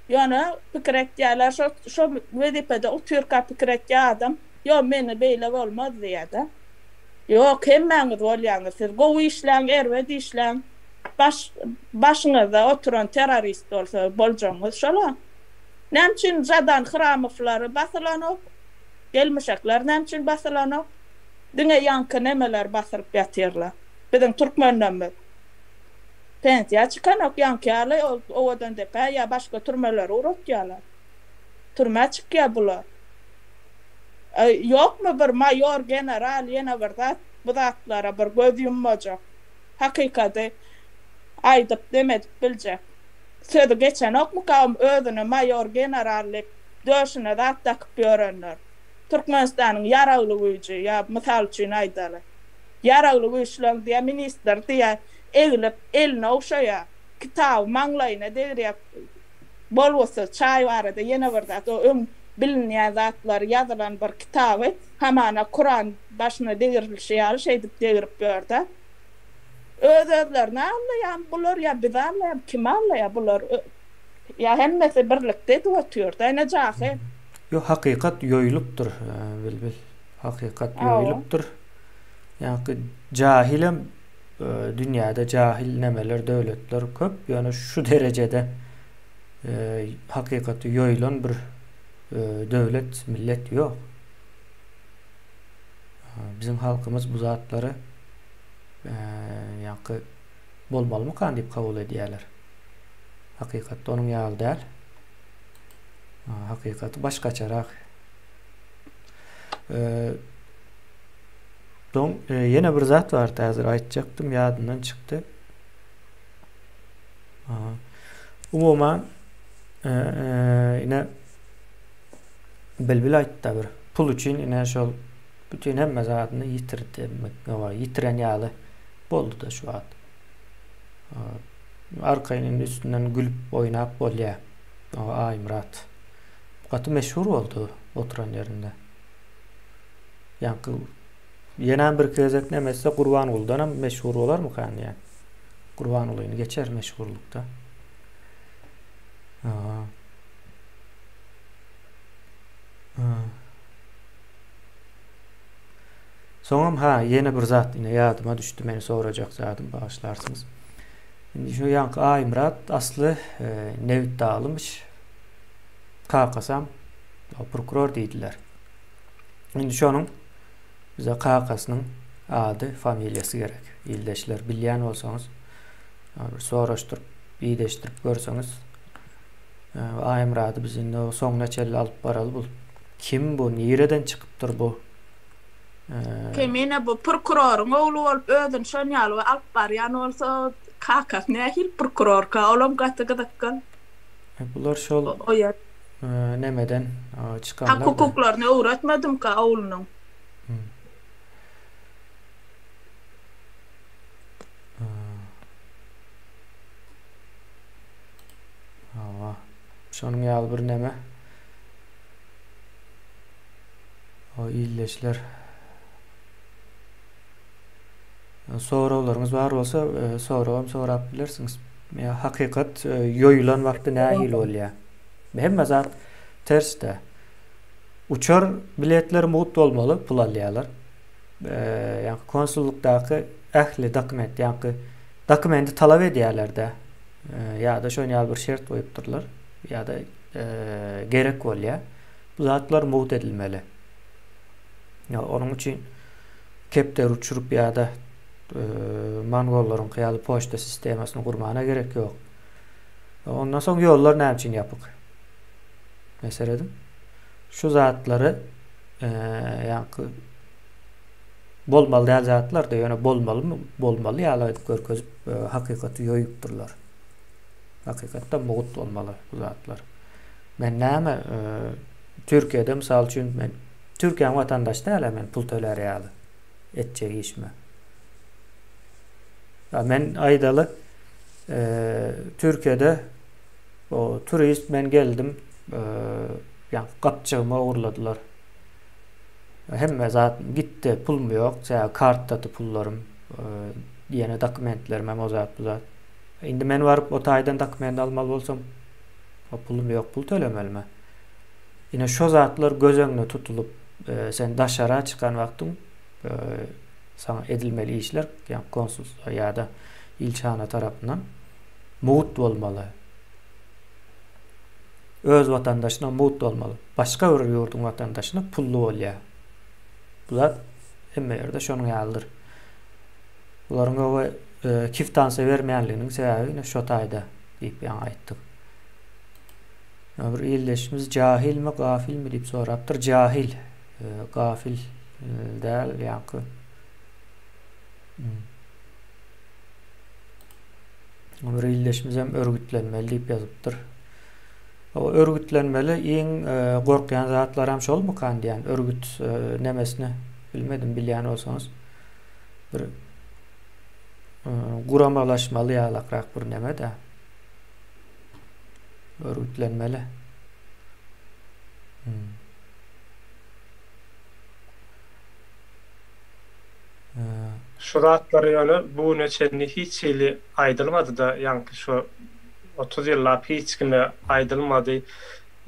Ýöne pikir etýärler, şo şo wezipede otyrka pikir etýär adam, ýok meni beýle bolmaz diýýär-de. Ýok, hemmäňiz bolýaňyz siz. Gowy işläň, erbet işläň. Baş başyňyzda oturan terrorist bolsa boljagyňyz şola. Näme üçin Žadan Hramowlary basylanok? Gelmişekler näme üçin basylanok? Diňe ýaňky nemeler basylyp ýatyrlar. Biziň türkmenlerimiz. Pensiýa çykanok ýaňky ýaly Owadandepä ýa başga türmelere ugratýarlar. Türmä çykýar bular. Ýokmy bir maýor, general ýene bir zat bu zatlara bir göz ýummajak. Hakykady aýdyp dem edip biljek. Sözi geçenokmyka özüne maýor, general diýip döşüne zat dakyp ýörenler. Türkmenistanyň ýaragly güýji ýa mysal üçin aýdaly. Ýaragly güýçleň diýä ministr diýä eglip elini ogşaýa, kitaby maňlaýyna degirýä bolgusyz çaý barada ýene bir zat o öň bilinýän zatlar ýazylan bir kitaby hamana kuran başyna degirilişi ýaly şeýdip degirip ýörde. Öz özlerini aldaýamy bular ýa bizi aldaýamy kimi aldaýa bular ýa hemmesi birlikde edip otyrda ine jahyl. Ýok hakykat ýoýulypdyr Bilbil. Hakykat ýoýulypdyr. Ýaňky jahilem dünýäde jahil nemeler döwletler köp, ýöne şu derejede hakykaty ýoýulan bir döwlet, millet ýok. Biziň halkymyz bu zatlary ýaňky bolmalymykan diýip kabul edýärler. Hakykatda onuň ýaly däl. Hakykaty başgaçarak. Soň ýene bir zat bardy häzir aýtjakdym ýadymdan çykdy. Umuman ine Bilbil aýtdy bir pul üçin ine şol bütün hemme zadyny ýitirdi. Ýitiren ýaly boldy-da şu wagt. Arkaýyn indi üstünden gülüp oýnap bolýar. Aýmyrat. Gaty meşhur boldy oturan ýerinde. Ýaňky ýenäm birki gezek näme etse Gurbangulydanam meşhur bolarmykan diýýän. Gurbangulyny geçer meşhurlykda. Aha. Soňam ha ýene bir zat ine ýadyma düşdi meni sorajak zadym bagyşlarsyňyz. Indi şu ýaňky Aýmyrat asly e, Nebitdaglymyş. Kakasam prokuror diýdiler. Indi şonuň bize kakasynyň ady, familiýasy gerek. Ildeşler bilýän bolsaňyz, bir soraşdyryp, ideşdirip görseňiz, e, Aýmyrady biz indi o soňuna çenli alyp baraly bu. Kim bu? Nireden çykypdyr bu? E, Kemine bu prokuroryň ogly bolup özüni şon ýaly alyp barýan bolsa, kakasy nähili prokurorka? Olam gaty gyzykly. E, bular şol o ýer. Nemeden çykanlar. Hak hukuklaryny öwretmedimka oglunyň. Hawa. Şonuň ýaly bir neme. O ildeşler. Soraglaryňyz bar bolsa, e, soragam sorap bilersiňiz. Ýa hakykat e, ýoýulan wagty nähili bolýar? Hemme zat tersde. Uçar biletleri mugt bolmaly, pul alýarlar. Ýaňky konsullykdaky ähli dokument, ýaňky dokumenti talap edýärler-de. Ýa-da şonuň ýaly bir şert goýupdyrlar, ýa-da gerek bolýar. Bu zatlar mugt edilmeli. Ýa onuň üçin kepderi uçuryp ýa-da mongollaryňky ýaly poçta sistemasyny gurmana gerek ýok. Ondan soň ýollar näme üçin ýapyk? Meselem, şu zatlary ýaňky bolmaly däl zatlar-da, ýöne bolmalymy, bolmaly ýaly edip görkezip, hakykaty ýoýupdyrlar. Hakykatda mugt bolmaly bu zatlar. Men näme, Türkiýede mysal üçin men Türkiýäň watandaşy däl-ä men pul tölär ýaly etjek işime. Men aýdaly, Türkiýede O turist men geldim, ýaňky gapjygymy ogurladylar. Hemme zat gitdi, pulum ýok, sebäbi kartdady pullarym, ýene dokumentlerim hem o zat bu zat. Indi men baryp o taýdan dokument almaly bolsam, pulum ýok, pul tölemelimi? Ine şo zatlar göz öňüne tutulyp, sen daşara çykan wagtyň saňa edilmeli işler, ýa konsulstwa ýa-da ilçihana tarapyndan mugt bolmaly. Öz watandaşyna mugt bolmaly. Başga bir ýurduň watandaşyna pully bolýar. Bu zat hemme ýerde şonuň ýalydyr. Bularyň öwe e, kiftansa bermeýänliginiň sebäbi ine şo taýda diýip ýaňy aýtdyk. Bir ildeşimiz jahilmi, gafilmi diýip sorapdyr. Jahil, e, gafil e, däl ýaňky. Hmm. Bir ildeşimizem örgütlenmeli diýip ýazypdyr. O örgütlenmeli iň e, gorkýan zatlaram şolmukan diýen örgüt e, nemesini bilmedim bilýän bolsaňyz. Bir e, guramalaşmaly ýalakrak bir neme-de. Örgütlenmeli. Hmm. Şu zatlar ýöne bu güne çenli hiç hili aýdylmady-da, ýaňky şu 30 ýyllap hiç kime aýdylmady.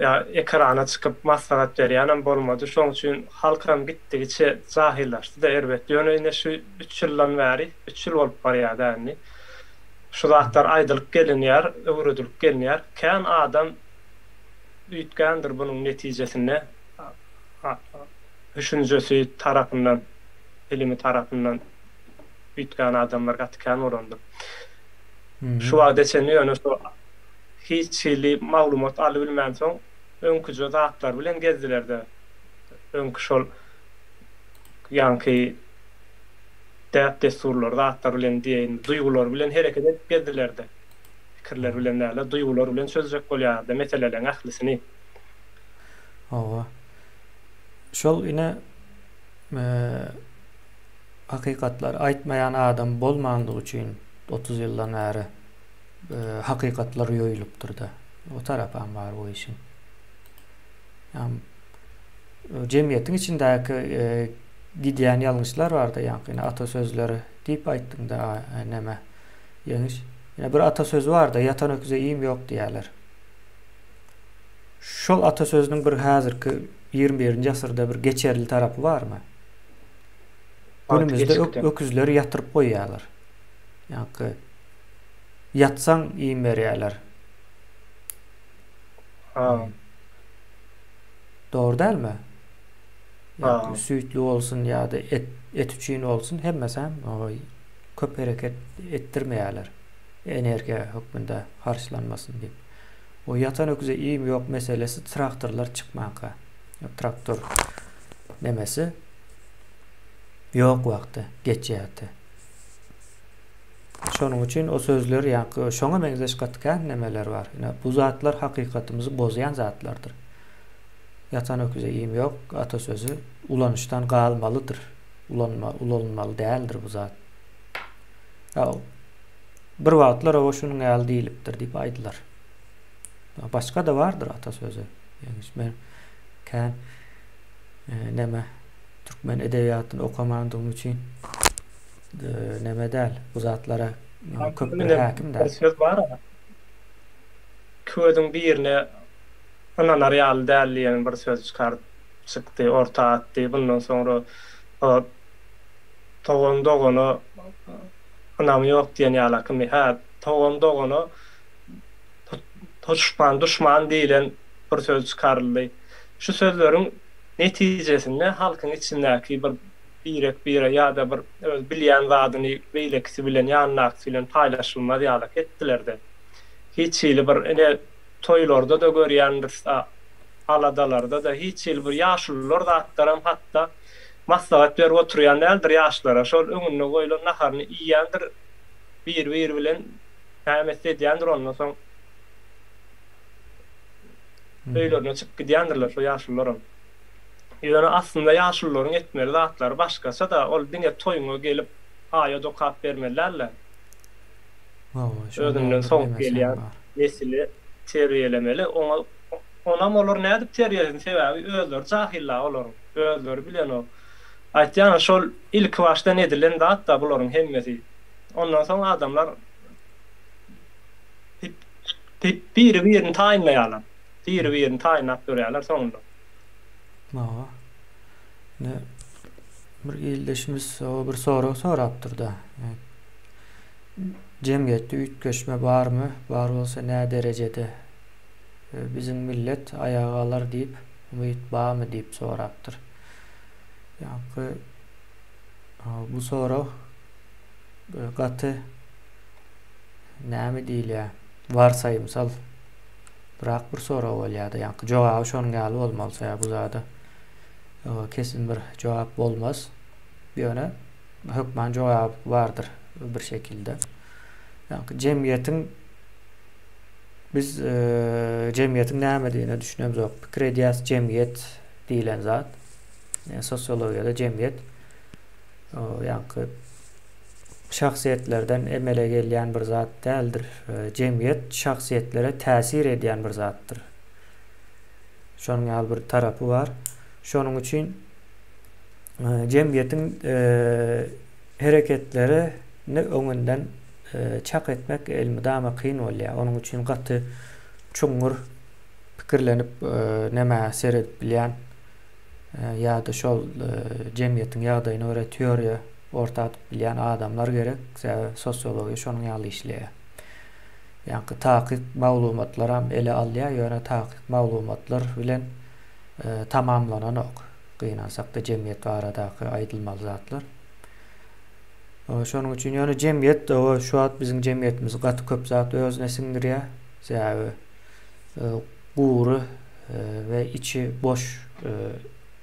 Ýa ekrana çykyp maslahat berýänem bolmady. Şoň üçin halkam gitdigiçe jahyllaşdy-da erbet. Ýöne ine şu üç ýyldan bäri, üç ýyl bolup barýar-da indi. Şu zatlar aýdylyp gelinýär, öwredilip gelinýär. Kän adam üýtgändir bunuň netijesinde. Düşünjesi tarapyndan, bilimi tarapyndan üýtgän adamlar gaty kän bolandyr. Şu wagta çenli ýöne şu hiç hili maglumat alybilmänsoň öňküje zatlar bilen gezdiler-de. Öňki şol ýaňky däp-dessurlar zatlar bilen diýeýin, duýgular bilen hereket edip gezdiler-de. Pikirler bilen däl-de, duýgular bilen çözjek bolýardy meseleleň ählisini. Hawa. Şol ine hakykatlary aýtmaýan adam bolmandygy üçin 30 ýyldan bäri hakykatlar ýoýulypdyr-da. O tarapam bar bu işiň. Ýa jemgyýetiň içindäki gidýän ýalňyşlar barda, ýaňky ine ata sözleri diýip aýtdyňda neme ýeňiş. Ine bir ata sözi barda, ýatan öküze iým ýok diýýärler. Şol ata sözüniň bir häzirki 21-nji asyrda bir geçerli tarapy barmy? Günümizde öküzleri ýatyryp goýýarlar. Ýaňky ýatsaň iým berýärler. Ha. Dogry dälmi? Ýa süýtli bolsun ýa-da et et üçin bolsun hemmesem köp hereket etdirmeýärler. Energiýa hökmünde harçlanmasyn diýip. O ýatan öküze iým ýok meselesi traktorlar çykmanka. Traktor nemesi ýok wagty geçýärdi. Şonuň üçin o sözler ýaňky şoňa meňzeş gaty kän nemeler bar. Ine bu zatlar hakykatymyzy bozýan zatlardyr. Ýatan öküze iým ýok ata sözi ulanyşdan galmalydyr. Ulanma, ulanylmaly däldir bu zat. Ya, bir wagtlar oba şunuň ýaly diýlipdir diýip aýdylar. Başga-da bardyr ata sözi. Ýeňiş men kän e, neme türkmen edebiýatyny okamandygym üçin e, neme däl bu zatlara köp bir häkim däl. Bir söz bar. Közüň birine ynanar ýaly däl diýen bir söz çykar. çykdy, orta atdy. Bundan soňra dogan dogana ynamy ýok diýen ýalakymy. Hä, togan dogana duşman duşman diýlen bir söz çykaryldy. Şu sözleriň netijesinde halkyň içindäki bir birek-bire ýa-da bir öz bilýän zadyny beýlekisi bilen, ýanyndakysy bilen paýlaşylmaz ýalak etdiler-de. Hiç hili bir ine toýlarda-da görýändiris, aladalarda-da hiç hili bir ýaşulular zatlaram hatda maslahat berip oturýan däldir ýaşlara. Şol öňünde goýlan naharyny iýýändir, bir-biri bilen näme etse edýändir ondan soň öýlerine çykyp gidýändirler şo ýaşulularam. Ýöne aslynda ýaşulularyň etmeli zatlary başgaça-da, ol diňe toýuňa gelip aýat okap bermeli däl-de, özünden soň gelýän nesili terbiýelemeli. Oňa onam olar nädip terbiýelesin, sebäbi özleri jahil-la olaryň, özleri bilenok. Aýtýan-a şol ilkibaşdan edilen zat-da bularyň hemmesi. Ondan soň adamlar biri-birini taýynlaýarlar. Biri-birini taýynlap durýarlar soňunda. Hawa. Ine bir ildeşimiz bir sorag sorapdyr-da. Jemgyýetde üýtgeşme barmy? Bar bolsa nä derejede? Biziň millet aýaga galar diýip umyt barmy diýip sorapdyr. Ýaňky bu sorag gaty näme diýilýär? Warsaýymsal Brak bir sorag bolýada ýaňky jogaby şonuň ýaly bolmaly sebäbi bu zada kesin bir jogap bolmaz. Ýöne hökman jogaby bardyr bir şekilde. Ýaňky jemgyýetiň biz jemgyýetiň nämedigine düşünemzok. Pikir edýäs jemgyýet diýlen zat. Yani sosiologiýada jemgyýet ýaňky şahsyýetlerden emele gelýän bir zat däldir. Jemgyýet şahsyýetlere täsir edýän bir zatdyr. Şonuň ýaly bir tarapy bar. Şonuň üçin jemgyýetiň hereketlerini öňünden çak etmek elmydama kyn bolýar. Onuň üçin gaty çuňňur pikirlenip nämä seredip bilýän ýa-da şol jemgyýetiň ýagdaýyna görä teoriýa orta atyp bilýän adamlar gerek. Sebäbi sosiologiýa şonuň ýaly işleýär. Ýaňky takyk maglumatlaram ele alýar, ýöne takyk maglumatlar bilen tamamlananok. Gynansakda jemgyýet baradaky aýdylmaly zatlar. Şonuň üçin ýöne jemgyýet şu wagt biziň jemgyýetimiz gaty köp zat özüne siňdirýär. Sebäbi gury we içi boş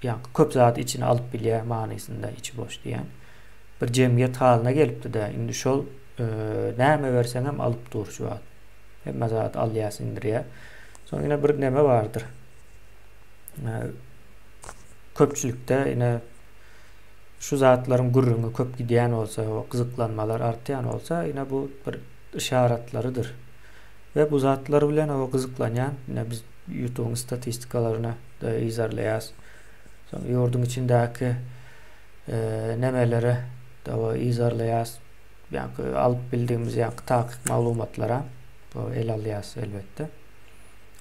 ýaňky köp zady içine alyp bilýär manysynda içi boş diýen bir jemgyýet halyna gelipdi-de indi şol näme berseňem alyp dur şu wagt. Hemme zady alýar, siňdirýär. Soň ýene bir neme bardyr. Köpçülikde ine şu zatlaryň gürrüňi köp gidýän bolsa, gyzyklanmalar artýan bolsa, ine bu bir yşaratlarydyr. We bu zatlar bilen o gyzyklanýan, ine biz YouTube-yň statistikalaryny da yzarlaýas. Soň ýurduň içindäki nemeleri da yzarlaýas. Ýaňky alyp bildigimiz ýaňky takyk maglumatlara bu el alýas elbetde.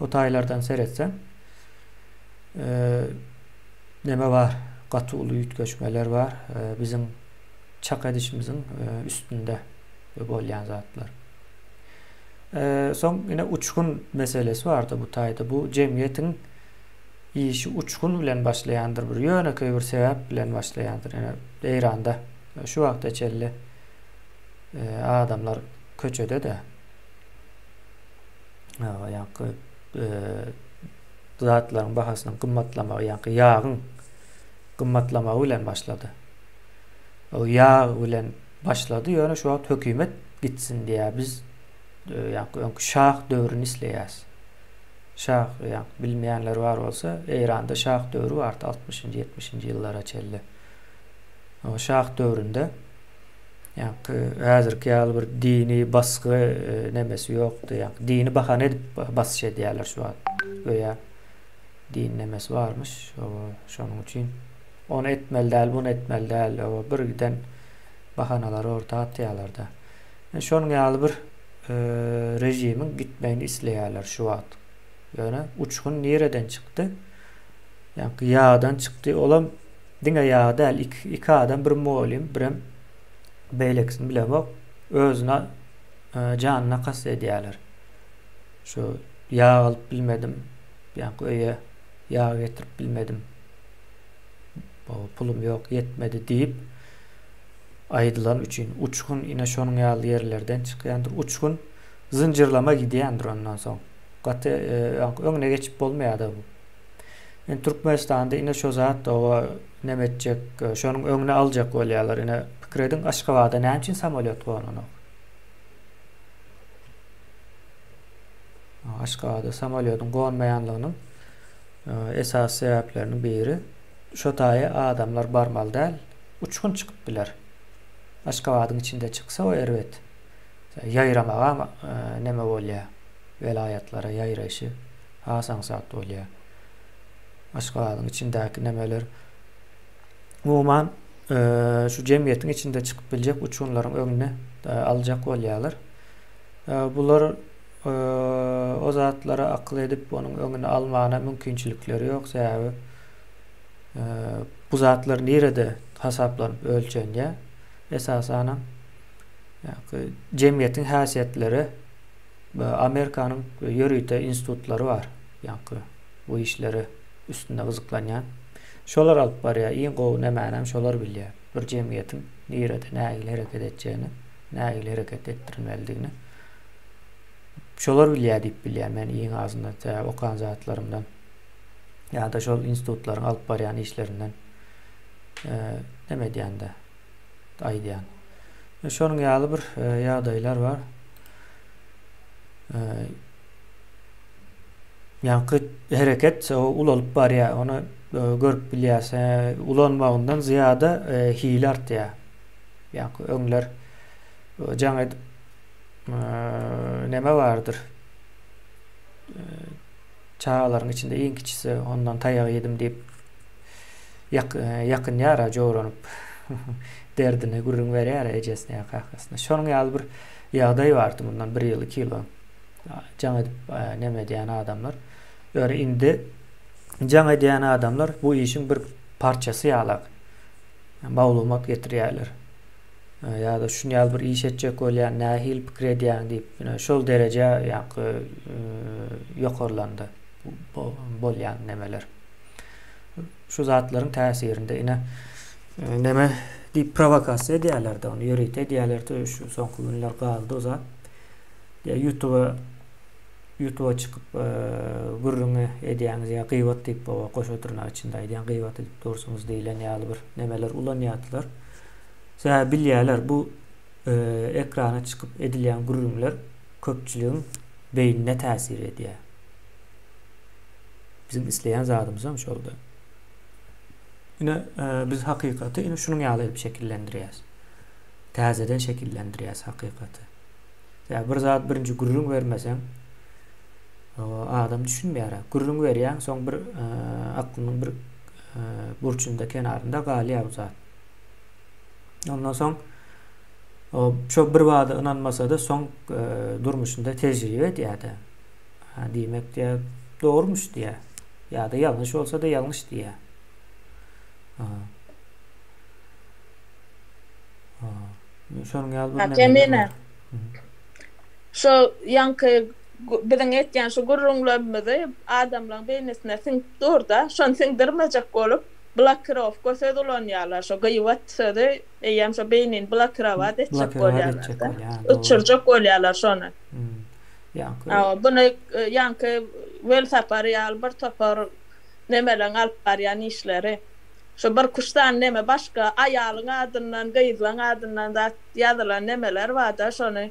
O taýlardan seretseň neme bar? Gaty uly üýtgeşmeler bar. Biziň çak edişimiziň üstünde bolýan zatlar. Soň ine uçgun meselesi bardy bu taýda. Bu jemgyýetiň işi uçgun bilen başlaýandyr. Bir ýönekeý bir sebäp bilen başlaýandyr. Ine Eýranda şu wagta çenli adamlar köçede-de ýaňky zatlaryň bahasynyň gymmatlamagy, ýaňky ýagyň gymmatlamagy bilen başlady. O ýag bilen başlady, ýöne şu wagt hökümet gitsin diýýär. Biz ýaňky öňki şah döwrüni isleýäs. Şah, ýaňky bilmeýänler bar bolsa, Eýranda şah döwri bardy altmyşynjy, ýetmişinji ýyllara çenli. O şah döwründe ýaňky häzirki ýaly bir dini basgy nemesi ýokdy. Ýaňky dini bahana edip basyş edýärler şu wagt. Göýä din nemesi barmyş. Şonuň üçin ony etmeli däl, muny etmeli däl, bir giden bahanalary orta atýarlar-da. Şonuň ýaly bir režimiň gitmegini isleýärler şu wagt. Ýöne uçgun nireden çykdy? Ýaňky ýagdan çykdy. Olam diňe ýag däl, iki adam, bir mugallym, birem beýlekisini bilemok, özüne janyna kast edýärler. Şu ýag alyp bilmedim, ýaňky öýe ýag getirip bilmedim. Pulum ýok, ýetmedi diýip aýdylan üçin uçgun ine şonuň ýaly ýerlerden çykýandyr. Uçgun zynjyrlama gidýändir ondan soň. Gaty öňüne geçip bolmaýar-da bu. Indi Türkmenistanda ine şo zat oba neme etjek, şonuň öňüni aljak bolýarlar. Ine pikir ediň Aşgabada näme üçin samolýot gonanok? Aşgabada samolýodyň gonmaýanlygynyň esasy sebäpleriniň biri şo taýa adamlar barmaly däl, uçgun çykyp biler. Aşgabadyň içinde çyksa o erbet. Ýaýramaga neme bolýar, welaýatlara ýaýraýşy. Has aňsat bolýar. Aşgabadyň içindäki nemeler umuman şu jemgyýetiň içinde çykyp biljek uçgunlaryň öňüni aljak bolýarlar. Bular o zatlara akyl edip onuň öňüni almana mümkinçilikleri ýok. Sebäbi bu zatlar nirede hasaplanyp ölçenýär? Esasanam jemgyýetiň häsiýetleri Amerikanyň ýörite institutlary bar, ýaňky bu işleri üstünde gyzyklanýan. Şolar alyp barýar, iň gowy nämänem şolar bilýär. Bir jemgyýetiň nirede nähili hereket etjegini, nähili hereket etdirilmelidigini. Şolar bilýär diýip bilýän men iň azyndan tä okan zatlarymdan ýa-da şol institutlaryň alyp barýan işlerinden neme edýän-de. aýdýan. Şonuň ýaly bir ýagdaýlar bar. Ýaňky hereket ulalyp barýar. Ony görüp bilýäs. Ulanmagyndan zyýada hili artýar. Ýaňky öňler jaň edip neme bardyr? Çagalaryň içinde iň kiçisi ondan taýak iýdim diýip ýakynýar-a jowranyp derdini gürrüň berýär ejesine ýa kakasyna. Şonuň ýaly bir ýagdaý bardy mundan bir ýyl, iki ýyl öň. Jaň edip neme edýän adamlar. Ýöne indi jaň edýän adamlar bu işiň bir parçasy ýalak maglumat getirýärler. Ýa-da şuny ýaly bir iş etjek bolýan, nähili pikir edýäň diýip, ine şol derejä ýaňky ýokarlandy bolýan nemeler. Şu zatlaryň täsirinde ine neme diýip prowokasiýa edýärler-de, ony ýörite edýärler-de, şu soňky günler galdy o zat. Ýa YouTube-a YouTube-a çykyp gürrüňi edýäňiz ýa gybat diýip oba goşa dyrnak içinde aýdýan gybat edip dursuňyz diýlen ýaly bir nemeler ulanýardylar. Sebäbi bilýärler bu ekrana çykyp edilýän gürrüňler köpçüligiň beýnine täsir edýär. Biziň isleýän zadymyzam şoldy. Ine, biz hakykaty ine şunuň ýaly edip şekillendirýäs. Täzeden şekillendirýäs hakykaty. Ýa bir zat birinji gürrüň bermeseň, adam düşünmeýär. Gürrüň berýäň, soň bir aklynyň bir burçunda, kenarynda galýar bu zat. Ondan soň şo bir bada ynanmasa-da, soň durmuşynda tejribe edýär-de. Ha, diýmek diýýär, dogrumyş diýýär. Ýa-da ýalňyş bolsa-da ýalňyş diýýär. Ha. Ha. Şonuň ýaly bir näme. Kemine. Şo ýaňky biziň etýän şu gürrüňlerimizi adamlaryň beýnisine siňip dur-da, şony siňdirmejek bolup blokirowka söz ulanýarlar. Şo gyýbat sözi eýýäm şo beýnini blokirowat etjek bolýarlar-da. Öçürjek bolýarlar şony. Ýaňky. Hawa, buny ýaňky Welsapar ýaly bir topar nemeleň alyp barýan işleri. Şu birküç sany neme başga aýalyň adyndan, gyzlaň adyndan zat ýazylan nemeler barda şony.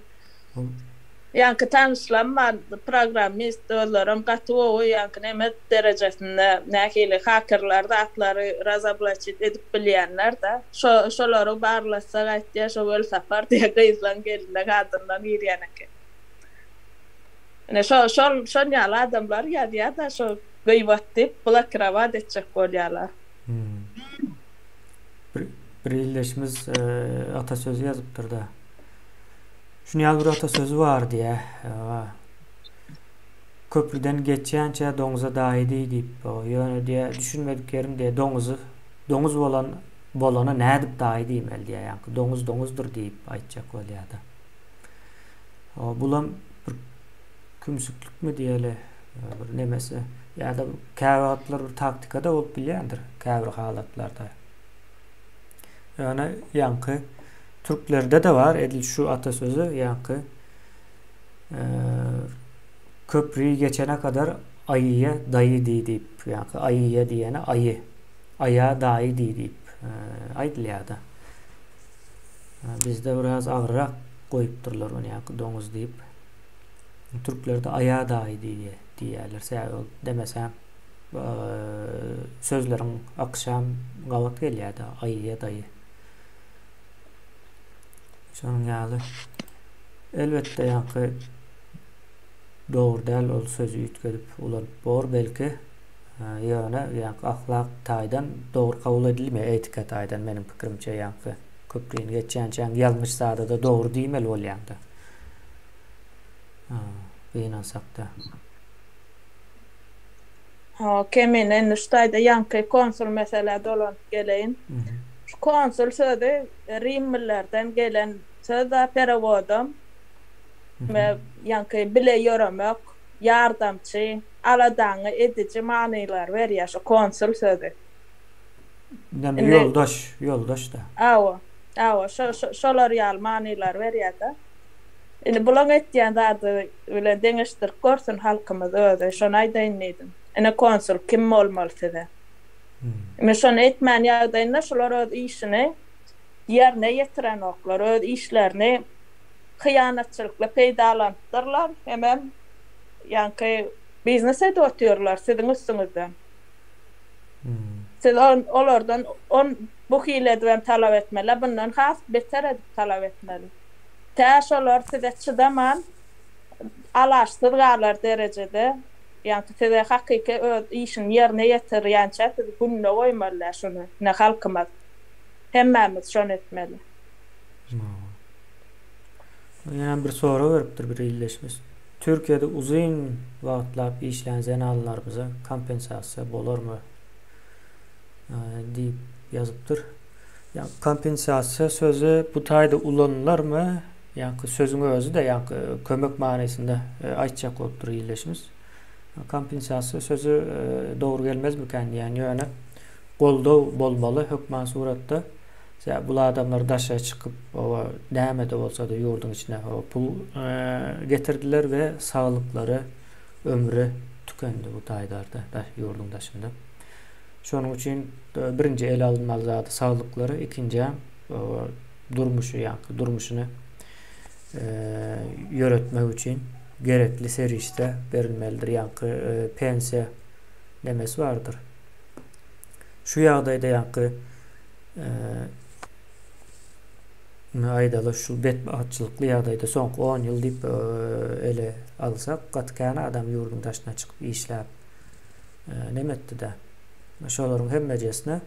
Ýaňky tanyşlam bar programmist özlerem gaty gowy ýaňky neme derejesinde nähili hakerler zatlary razoblaçit edip bilýänler-de. Şo şolary barlatsak aýtýar şo Welsapar diýýär gyzlaň gelinleň adyndan girýän eken. Ine şo şol şon ýaly adamlar ýazýada şo gybat diýip blokirowat etjek bolýalar. Bir bir ildeşimiz atasözi ýazypdyrda. Şuny ýaly bir atasözi bar diýä. Köprüden geçýänçä doňuza daýy diý diýip, ýöne diýýär, düşünmedik ýerim diýýär, doňuzy, doňuz bolan bolana nädip daýy diýmeli diýýär, ýaňky doňuz doňuzdyr diýip aýtjak bolýar-da. Bulam bir kümsüklikmi diýeli, bir nemesi ýa-da käwagtlar bir taktika-da bolup bilýändir käbir halatlarda. Ýöne ýaňky türklerde-de bar edil şu atasözi ýaňky Köprüyi geçene kadar aýyya daýy diý diýip, ýaňky aýyya diýeni aýy, aýa daýy diý diýip aýdylýar-da. Bizde biraz agyrrak goýupdyrlar ony ýaňky doňuz diýip. Türklerde aýa daýy diýýärler. Sebäbi ol demesem sözleriň akyşam gabat gelýär-de, aýyya daýy. Şonuň ýaly. Elbetde ýaňky dogry däl ol sözi üýtgedip ulanyp bor belki. Ýöne ýaňky ahlak taýdan dogry kabul edilmeýär etika taýdan meniň pikirimçe ýaňky köprüni geçýänçäň ýalňyş zadada dogry diýmeli bolýaňda. Gynansakda. Ha, Kemine indi şu taýda ýaňky konsul meselä dolanyp geleýin. Şu konsul sözi rimlilerden gelen Söz-ä perewodam, me ýaňky bile ýöremek, ýardamçy, aladaňy ediji manylary berýär şu konsul sözi. Näme ýoldaş, ýoldaş-da. Hawa, hawa, şo şo şolar ýaly manylary berýär-de. Indi bulaň etýän zady bilen deňeşdirip görsün halkymyz özi, şony aýdaýyn diýdim. Ine konsul kim bolmaly size? Indi şony etmän ýagdaýynda şular öz işini ýerine ýetirenoklar, öz işlerini hyýanatçylykly peýdalanypdyrlar hemem ýaňky biznes edip otyrlar siziň üstüňizden. Siz olardan on bu hili edibem talap etmeli, bundan has beter edip talap etmeli. Tä şolar size çydaman alaçsyz galar derejede, ýaňky size hakyky öz işini ýerine ýetirýänçä siz gününe goýmaly däl şuny, ine halkymyz. Hemmämiz şony etmeli. Ýene bir sorag beripdir bir ildeşimiz. Türkiýede uzyn wagtlap işlän zenanlarymyza kompensasiýa bolarmy diýip ýazypdyr. Ýa kompensasiýa sözi bu taýda ulanylarmy? Ýaňky sözüň özi-de ýaňky kömek manysynda aýtjak bolupdyr ildeşimiz. Kompensasiýa sözi dogry gelmezmikän diýýän ýöne Goldaw bolmaly hökman suratda. Sebäbi bul adamlar daşa çykyp oba nämede bolsada ýurduň içine pul getirdiler we saglyklary ömri tükendi bu taýdarda ýurduň daşynda. Şonuň üçin birinji ele alynmaly zady saglyklary, ikinjäm durmuşy ýaňky durmuşyny ýöretmek üçin gerekli serişde berilmelidir ýaňky pensiýa nemesi bardyr. Şu ýagdaýda ýaňky aýdaly şu betbagtçylykly ýagdaýda soňky 10 ýyl diýip ele alsak, gaty kän adam ýurduň daşyna çykyp işläp neme etdi-de. Şolaryň hemmejesine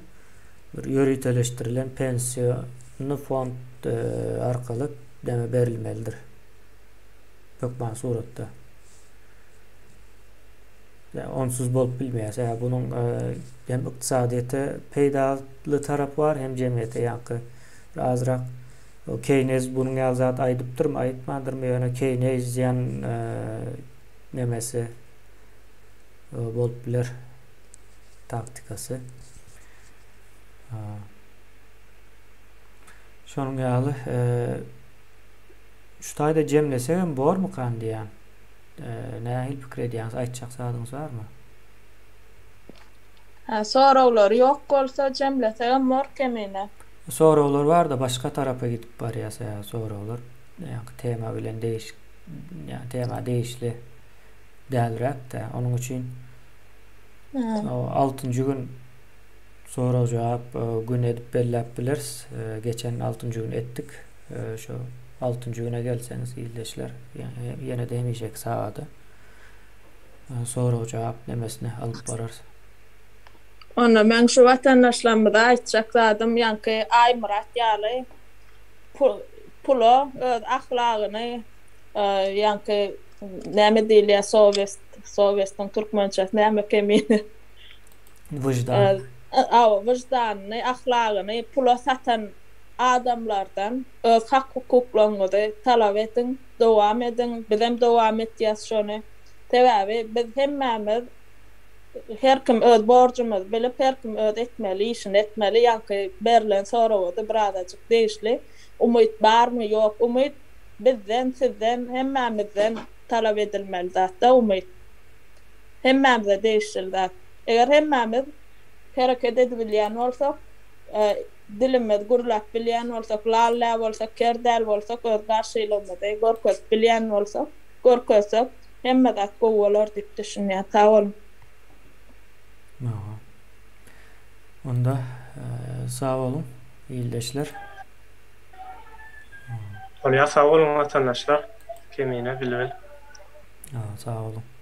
bir ýöriteleşdirilen pensiýony fond arkaly deme berilmelidir. Hökman suratda. Onsuz bolup bilmeýär. Sebäbi bunuň hem ykdysadyýete peýdaly tarapy bar, hem jemgyýete ýaňky bir azrak Keýnez bunuň ýaly zat aýdypdyrmy, aýtmandyrmy, ýöne Keýnezian nemesi bolup biler taktikasy. Şonuň ýaly şu taýda jemlesegem bormykan diýýän. Nähili pikir edýäňiz, aýtjak zadyňyz barmy? Hä, soraglar ýok bolsa jemlesegem bor Kemine. Soraglar barda başga tarapa gidip barýar sebäbi soraglar ýaňky tema bilen degişik ýa tema degişli dälräkdä onuň üçin altynjy gün sorag jogap gün edip belläp bileris geçen altynjy gün etdik şu Altynjy güne gelseňiz ildeşler ýene-de hemişeki sagada sorag-jogap nemesini alyp bararys. Onda meň şu watandaşlarymyza aýtjak zadym ýaňky Aýmyrat ýaly pula öz ahlagyny ýaňky. Näme diýilýär sowest, sowestiň türkmençesi näme kemine? Wyždan. Hawa, wyždanyny, ahlagyny pula satan adamlardan öz hak-hukuklaryňyzy talap ediň, dowam ediň, bizem dowam etýäs şony. Sebäbi biz hemmämiz her kim öz borjumyzy bilip, her kim öz etmeli işini etmeli. Ýaňky berlen soraga-da birazajyk degişli. Umyt barmy, ýok? Umyt bizden, sizden, hemmämizden talap edilmeli zat-da umyt. Hemmämize degişli zat. Eger hemmämiz hereket edibilýän bolsak, dilimiz gürläp bilýän bolsak, lal däl bolsak, ker däl bolsak, öz garşylygymyzy görkezip bilýän bolsak, görkezsek, hemme zat gowy bolar diýip düşünýän. Sag boluň. Hawa. Onda sag boluň, ildeşler. Bolýar, sag boluň watandaşlar. Kemine, Bilbil. Hawa, sag boluň.